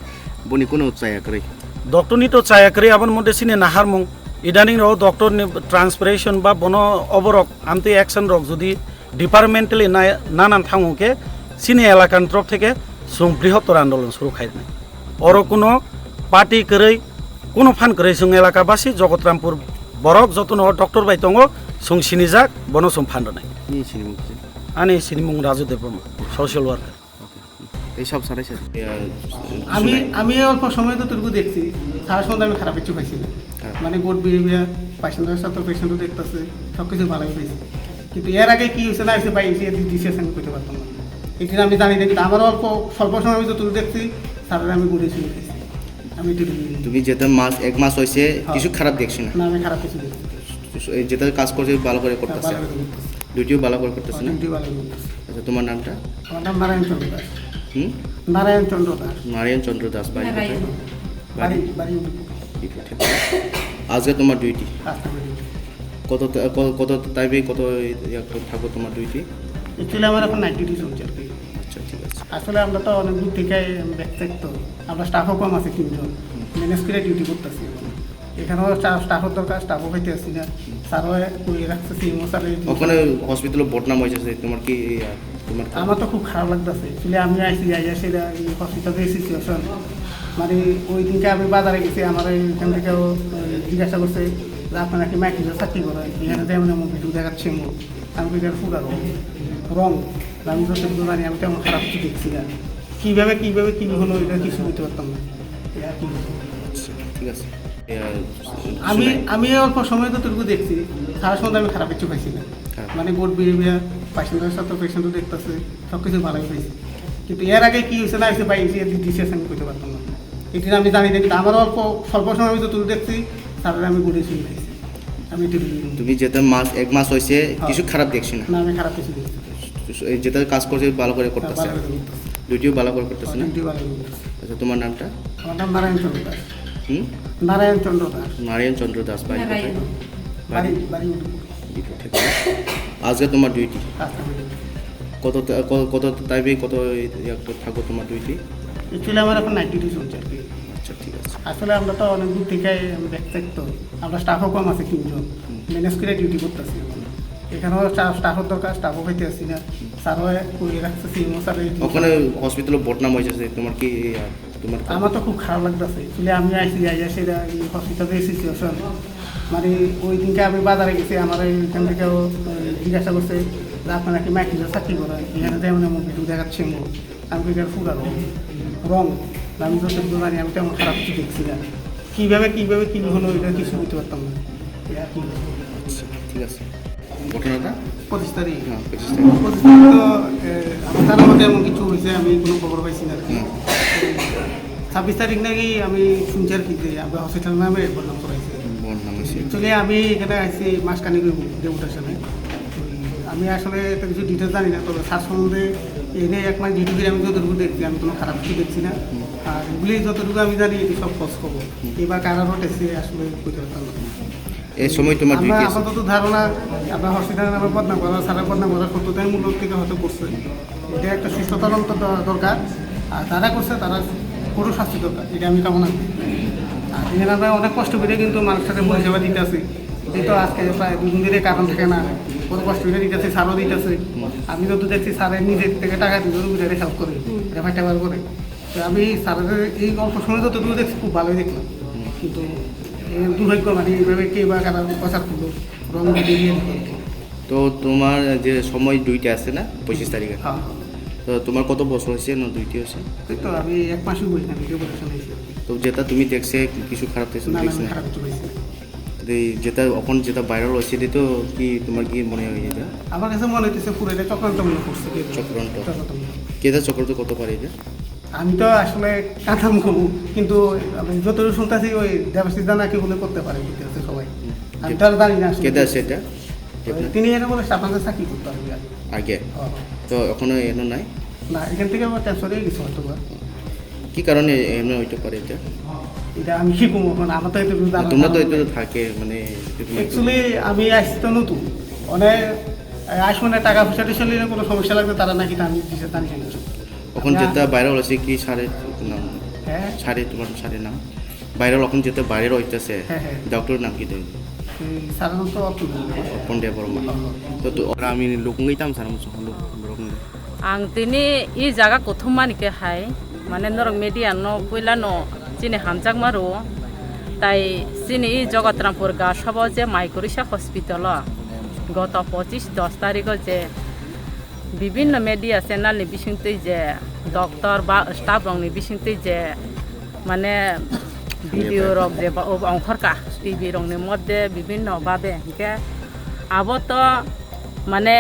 boni kono chaya kwrwi. Doctor ni to chaya kwrwi, aboni moddhe chini naharmung. Idaning ro doctor ni transpiration ba bono oborok amtwi action rok jodi departmentally nai-, nanan thango khe chini elakani torof theke chwng brihottor andolon suru khainai. Oro kuno party kwrwi, kuno phan kwrwi, chwng elaka basi Jogotrampur borok jotono doctor bai tongo, chwng sinijak, bono chwng phan rwnai. Nini sinimung kisa? Ani sinimung Raju Debbarma, social worker. Okay. এই সব সারাই সাথে আমি আমি অল্প সময় যতটুকু দেখছি, তার সঙ্গে আমি খারাপ কিছু পাইছি না। হ্যাঁ। মানে গুড বিহেভিয়ার, পেশেন্টের সাথে পেশেন্টও দেখতেছে, সব কিছু ভালোই পাইছি। কিন্তু এর আগে কি হয়েছে না হয়েছে বা এই যে ডিসিশন আমি করতে পারতাম না। এটা আমি জানি না, কিন্তু আমার অল্প স্বল্প সময় আমি যতটুকু দেখছি, স্যারের আমি গুড হিসেবে দেখছি। আমি এটা বলি। তুমি যেটা মাস, এক মাস হয়েছে, হ্যাঁ। কিছু খারাপ দেখছি না। না, আমি খারাপ কিছু দেখছি না। এই যেটা কাজ করছে, ভালো করে হ্যাঁ, করতেছে। ভালো করে করতেছে। ডিউটিও ভালো করে করতেছে হ্যাঁ, না? ডিউটি ভালো করে করতেছে। আচ্ছা, তোমার নামটা? আমার নাম নারায়ণ চন্দ্র দাস। হুম? নারায়ণ চন্দ্র দাস। নারায়ণ চন্দ্র দাস, বাড়ি কোথায়? নারায়ণ। বাড়ি, বাড়ি। বাড়ি উদয়পুর। ঠিক আছে। আজকে তোমার ডিউটি? আজকে আমার ডিউটি। কত টা-, ক-, কত টাইমে কত ইয়ে থাকবো তোমার ডিউটি? অ্যাকচুয়ালি আমার এখন নাইট ডিউটি চলছে আর কি। আচ্ছা। ঠিক আছে। আসলে আমরা তো অনেক দূর থেকে ব্যাক থাকতো, আমরা স্টাফও কম আছে তিনজন, ম্যানেজ করে ডিউটি করতেছি এখন। এখানেও স্টা- স্টাফের দরকার, স্টাফও পাইতে আসছি না। স্যারও কই রাখছে, সিএমও স্যার এই ওখানে হসপিটালে বদনাম হয়েছে, তোমার কি এই, আহ, তোমার কি? আমার তো খুব খারাপ লাগতেছে। অ্যাকচুয়ালি আমি আইসি, আইয়া সেটা এই হসপিটালের সিচুয়েশন, মানে, ওই দিনকে আমি বাজারে গেছি, আমার এখান থেকে জিজ্ঞাসা করছে যে, "আপনারা কি মাইকিংয়ে চাকরি করেন?" এখানে যেমন এমন ভিডিও দেখাচ্ছে, আমি কই, "এটা পুরা রং, রং।" আমি যতটুকু জানি, আমি তেমন খারাপ কিছু দেখছি না। কিভাবে, কিভাবে কি হলো, এটা কিছু বুঝতে পারতাম না। এই আর কি। আচ্ছা, ঠিক আছে। এ, আর আমি, শুনে- আমি অল্প সময় যতটুকু দেখছি, সারা সময় আমি খারাপ কিছু পাইছি না। হ্যাঁ। মানে, গুড বিহেভিয়ার, পেশেন্টের সাথে পেশেন্টও দেখতেছে, সব কিছু ভালোই পাইছি। কিন্তু এর আগে কি হয়েছে না হয়েছে বা এই যে ডিসিশন আমি করতে পারতাম না। এটা আমি জানি না, কিন্তু আমার অল্প স্বল্প সময় আমি যতটুকু দেখছি, তাহলে আমি গুড হিসেবে পাইছি। আমি এটা বলি। তুমি যেটা মাস, এক মাস হয়েছে, হ্যাঁ। কিছু খারাপ দেখছি না। না, আমি খারাপ কিছু দেখছি না। এই যেটা কাজ করছে, ভালো করে হ্যাঁ, করতেছে। ভালো করে করতেছে। ডিউটিও ভালো করে করতেছে হ্যাঁ, না? ডিউটি ভালো করে করতেছে। আচ্ছা, তোমার নামটা? আমার নাম নারায়ণ চন্দ্র দাস। হুম? নারায়ণ চন্দ্র দাস। নারায়ণ চন্দ্র দাস, বাড়ি কোথায়? নারায়ণ। বাড়ি, বাড়ি? বাড়ি উদয়পুর। ঠিক আছে। আজকে তোমার ডিউটি? আজকে আমার ডিউটি। কত টা-, ক-, কত টাইমে কত ইয়ে থাকো তোমার ডিউটি? অ্যাকচুয়ালি আমার এখন নাইট ডিউটি চলছে আর কি। আচ্ছা, ঠিক আছে। আসলে আমরা তো অনেক দূর থেকে ব্যাক থাকতো, আমরা স্টাফও কম আছে তিনজন, হুম। ম্যানেজ করে ডিউটি করতেছি এখন। এখানেও স্টা-, স্টাফের দরকার, স্টাফও পাইতে আসছি না। স্যারও কই রাখছে, সিএমও স্যার এই ওখানে হসপিটালে বদনাম হয়েছে, তোমার কি এই, আহ, তোমার আমার তো খুব খারাপ লাগতেছে। অ্যাকচুয়ালি আমি আইসি, আইয়া সেটা এই হসপিটালের সিচুয়েশন, মানে, ওই দিনকে আমি বাজারে গেছি, আমার এখান থেকে জিজ্ঞাসা করছে যে, "আপনারা কি মাইকিংয়ে চাকরি করেন?" এখানে যেমন এমন ভিডিও দেখাচ্ছে, আমি কই, "এটা পুরা রং, রং।" আমি যতটুকু জানি, আমি তেমন খারাপ কিছু দেখছি না। কিভাবে, কিভাবে কি হলো, এটা কিছু বুঝতে পারতাম না। এই আর কি। আচ্ছা, ঠিক আছে। ঘটনাটা? পঁচিশ তারিখ। হ্যাঁ, পঁচিশ তারিখ। পঁচিশ তারিখ তো, এ, আমার জানার মতে এমন কিছু হয়েছে, আমি কোনো খবর পাইছি না আর কি। হুম। ছাব্বিশ তারিখ নাকি আমি শুনছি আর কি যে আমরা হসপিটাল নামে বদনাম করাইছে। বদনাম হয়েছে। অ্যাকচুয়ালি আমি এখানে আইছি মাসখানেক হইব ডেপুটেশনে। আমি আসলে এত কিছু ডিটেলস জানি না, তবে স্যার সম্বন্ধে এনে এক মাস ডিউটি করে আমি যতটুকু দেখছি, আমি কোনো খারাপ কিছু দেখছি না। হুম। আর এগুলি যতটুকু আমি জানি, এটি সব ফলস খবর। হুম। এবার কারা রটেছে আসলে বুঝতে পারতাম না। এই সময় তোমার আমরা ডিউটি আছে? আপাতত ধারণা, আমরা হসপিটালের নামে বদনাম করা, স্যারের বদনাম করা সত্যতাই মূলক থেকে হয়তো করছে। এটা একটা সুষ্ঠু তদন্ত দ-, দরকার। আর যারা করছে, তারা কঠোর শাস্তি দরকার, এটা আমি কামনা করি। আর এখানে আমরা অনেক কষ্ট করে কিন্তু মানুষটাকে পরিষেবা দিতে আছি। এই তো আজকে প্রায় দুদিন ধরে কারেন্ট থাকে না, কত কষ্ট করে দিতেছে, স্যারও দিতেছে। আমি যত দেখছি, স্যারের নিজের থেকে টাকা দিয়ে রুগীটাকে হেল্প করে, রেফার টেফার করে। তো আমি স্যারের এই অল্প সময় যতটুকু দেখছি, খুব ভালোই দেখলাম। কিন্তু এই দুর্ভাগ্য, মানে, এইভাবে কে বা কারা প্রচার করলো, রং দিয়ে দিয়ে দিল। তো তোমার যে সময় দুইটা আছে না, পঁচিশ তারিখে? হ্যাঁ। তো তোমার কত বছর হয়েছে না দুইটি হয়েছে? এই তো আমি এক মাসই বলছি না, ভিডিও প্রোডাকশন হয়েছে। তো যেটা তুমি দেখছে, কিছু খারাপ দেখছো না, না, দেখছো আমি না? খারাপ কিছু পাইছি না। এই যেটা এখন যেটা ভাইরাল হয়েছে, এটা তো কি তোমার কি মনে হয় এটা? আমার কাছে মনে হইতেছে পুরো এটা চক্রান্ত মনে করছে কেউ। চক্রান্ত? চক্রান্ত মনে হয়। কেটা চক্রান্ত করতে পারে এটা? আমি তো আসলে কাঁথা মুখো, কিন্তু আমি যতটুকু শুনতেছি ওই দেবাশিস দা নাকি বলে করতে পারে, বুঝতে আছে সবাই। হুম। আমি তো আর জানি না আসলে। কেটা আছে এটা? ওই তিনি এনে বলে আপনাদের চাকরি করতে হবে আর কি। আগে? হ্যাঁ। তো এখনো এনো নাই? না, এখান থেকে আমার ট্রান্সফার হয়ে গেছে হয়তো বা। কি কারণে এমনি হইতে পারে এটা? এটা আমি কি কমবো, মানে আমার তো এটা না, জানা তোমরা তো নাই। এটা থাকে, মানে, এটা তোমরা অ্যাকচুয়ালি আমি আসছি তো নতুন, মানে, আসবো না, টাকা পয়সা টয়সা নিয়ে কোনো সমস্যা লাগবে, তারা নাকি আমি দিতে জানি না। ওখানে আমরা যেটা ভাইরাল হয়েছে কি স্যারের নাম? হ্যাঁ। স্যারের, তোমার স্যারের নাম? ভাইরাল, এখন যেটা ভাইরাল হইতেছে, হ্যাঁ, হ্যাঁ। ডক্টরের নাম কি দেন? এই স্যারের নাম তো অর্পণ দেববর্মা। অর্পণ দেববর্মা। তো, তো, ওরা আমি লোক নিতাম স্যার, আমি লোক, লোক নিতাম। Ang tini i jaga kuthum mani khe hai, mane norok media no puila no chini hamjakma rwo, tai chini i Jagatrampuer ga sabo je Mai Kurisa hospital o goto pochis dos tarik o je bibinno media channel ni bisingtwi je doctor ba staff rok ni bisingtwi je mane video rok je ba-, o-, ongkhorka T V rok ni moddhe bibinno babe hinkhe abo to mane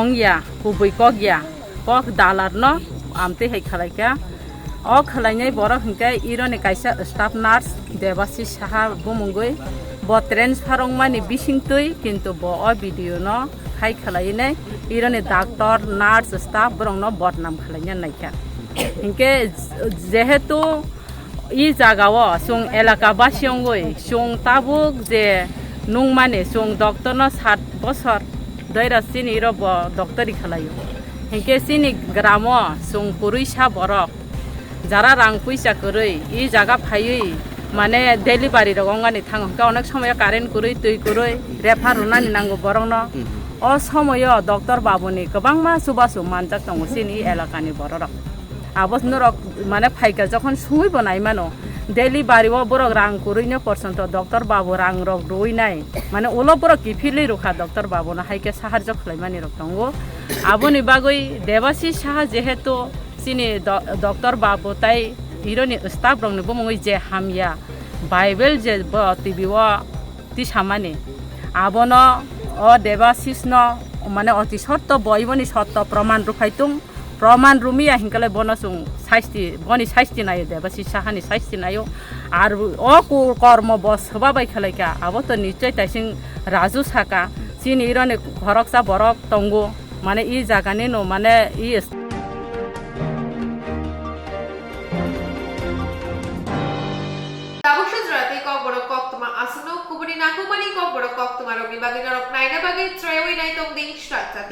ongya, kubui kok ya, kok dalar no amtwi hai khalaikha. O khalainai borok hinkhe ironi kaisa staff nurse Debasi Saha bumungwi bo transfer wngmani bisingtwi, kintu bo o video no hai khalainai ironi doctor, nurse, staff borok no bodnam khalaina naikha. Hinkhe jehetu i jaga o chwng elaka basi wngwi chwng tabuk je nungmani, chwng doctor no sat bosor doira chini ro bo doctori khwlaio. Hinkhe chini gramo chwng kwrwisa borok jara rang puisa kwrwi i jaga phaiwi mane delivery rok wngani thango, hinkhe onek somoyo current kwrwi, twi kwrwi, refer rwnani nango borokno. O somoyo doctor babuni kwbangma chubachu manjak tongo chini i elakani bororok. Abo norok mane phaikha jokhon sungwi bo nai mano, delivery o borok rang kwrwino porjonto doctor babu rang rok rwwi nai, mane ulo borok kiphilwi rwkha doctor babuno, hai khe saharjo khlaimani rok tongo. Aboni bagwi Debasi Saha jehetu chini do-, doctor babu tai ironi staff rokni bumungwi je hamya Bible je bo T V o tisamani, abono o Debasisno mane oti sotto bo iboni sotto proman rwphai tung, proman rwmiya hinkhe bono chwng sasti, boni sasti naio, Debasi Sahani sasti naio. Ar o ku-, kormo bo swbabai khalaikha, abo to nichoi taising Raju saka, chini ironi khoroksa borok tongo, mane i jagani no mane i Tabuk sujrati kokborok koktwma aswkno kubuni nangkukmani kokborok koktwmarokni bagwi norok naina bagwi chwrayawi naitongdi Srachati.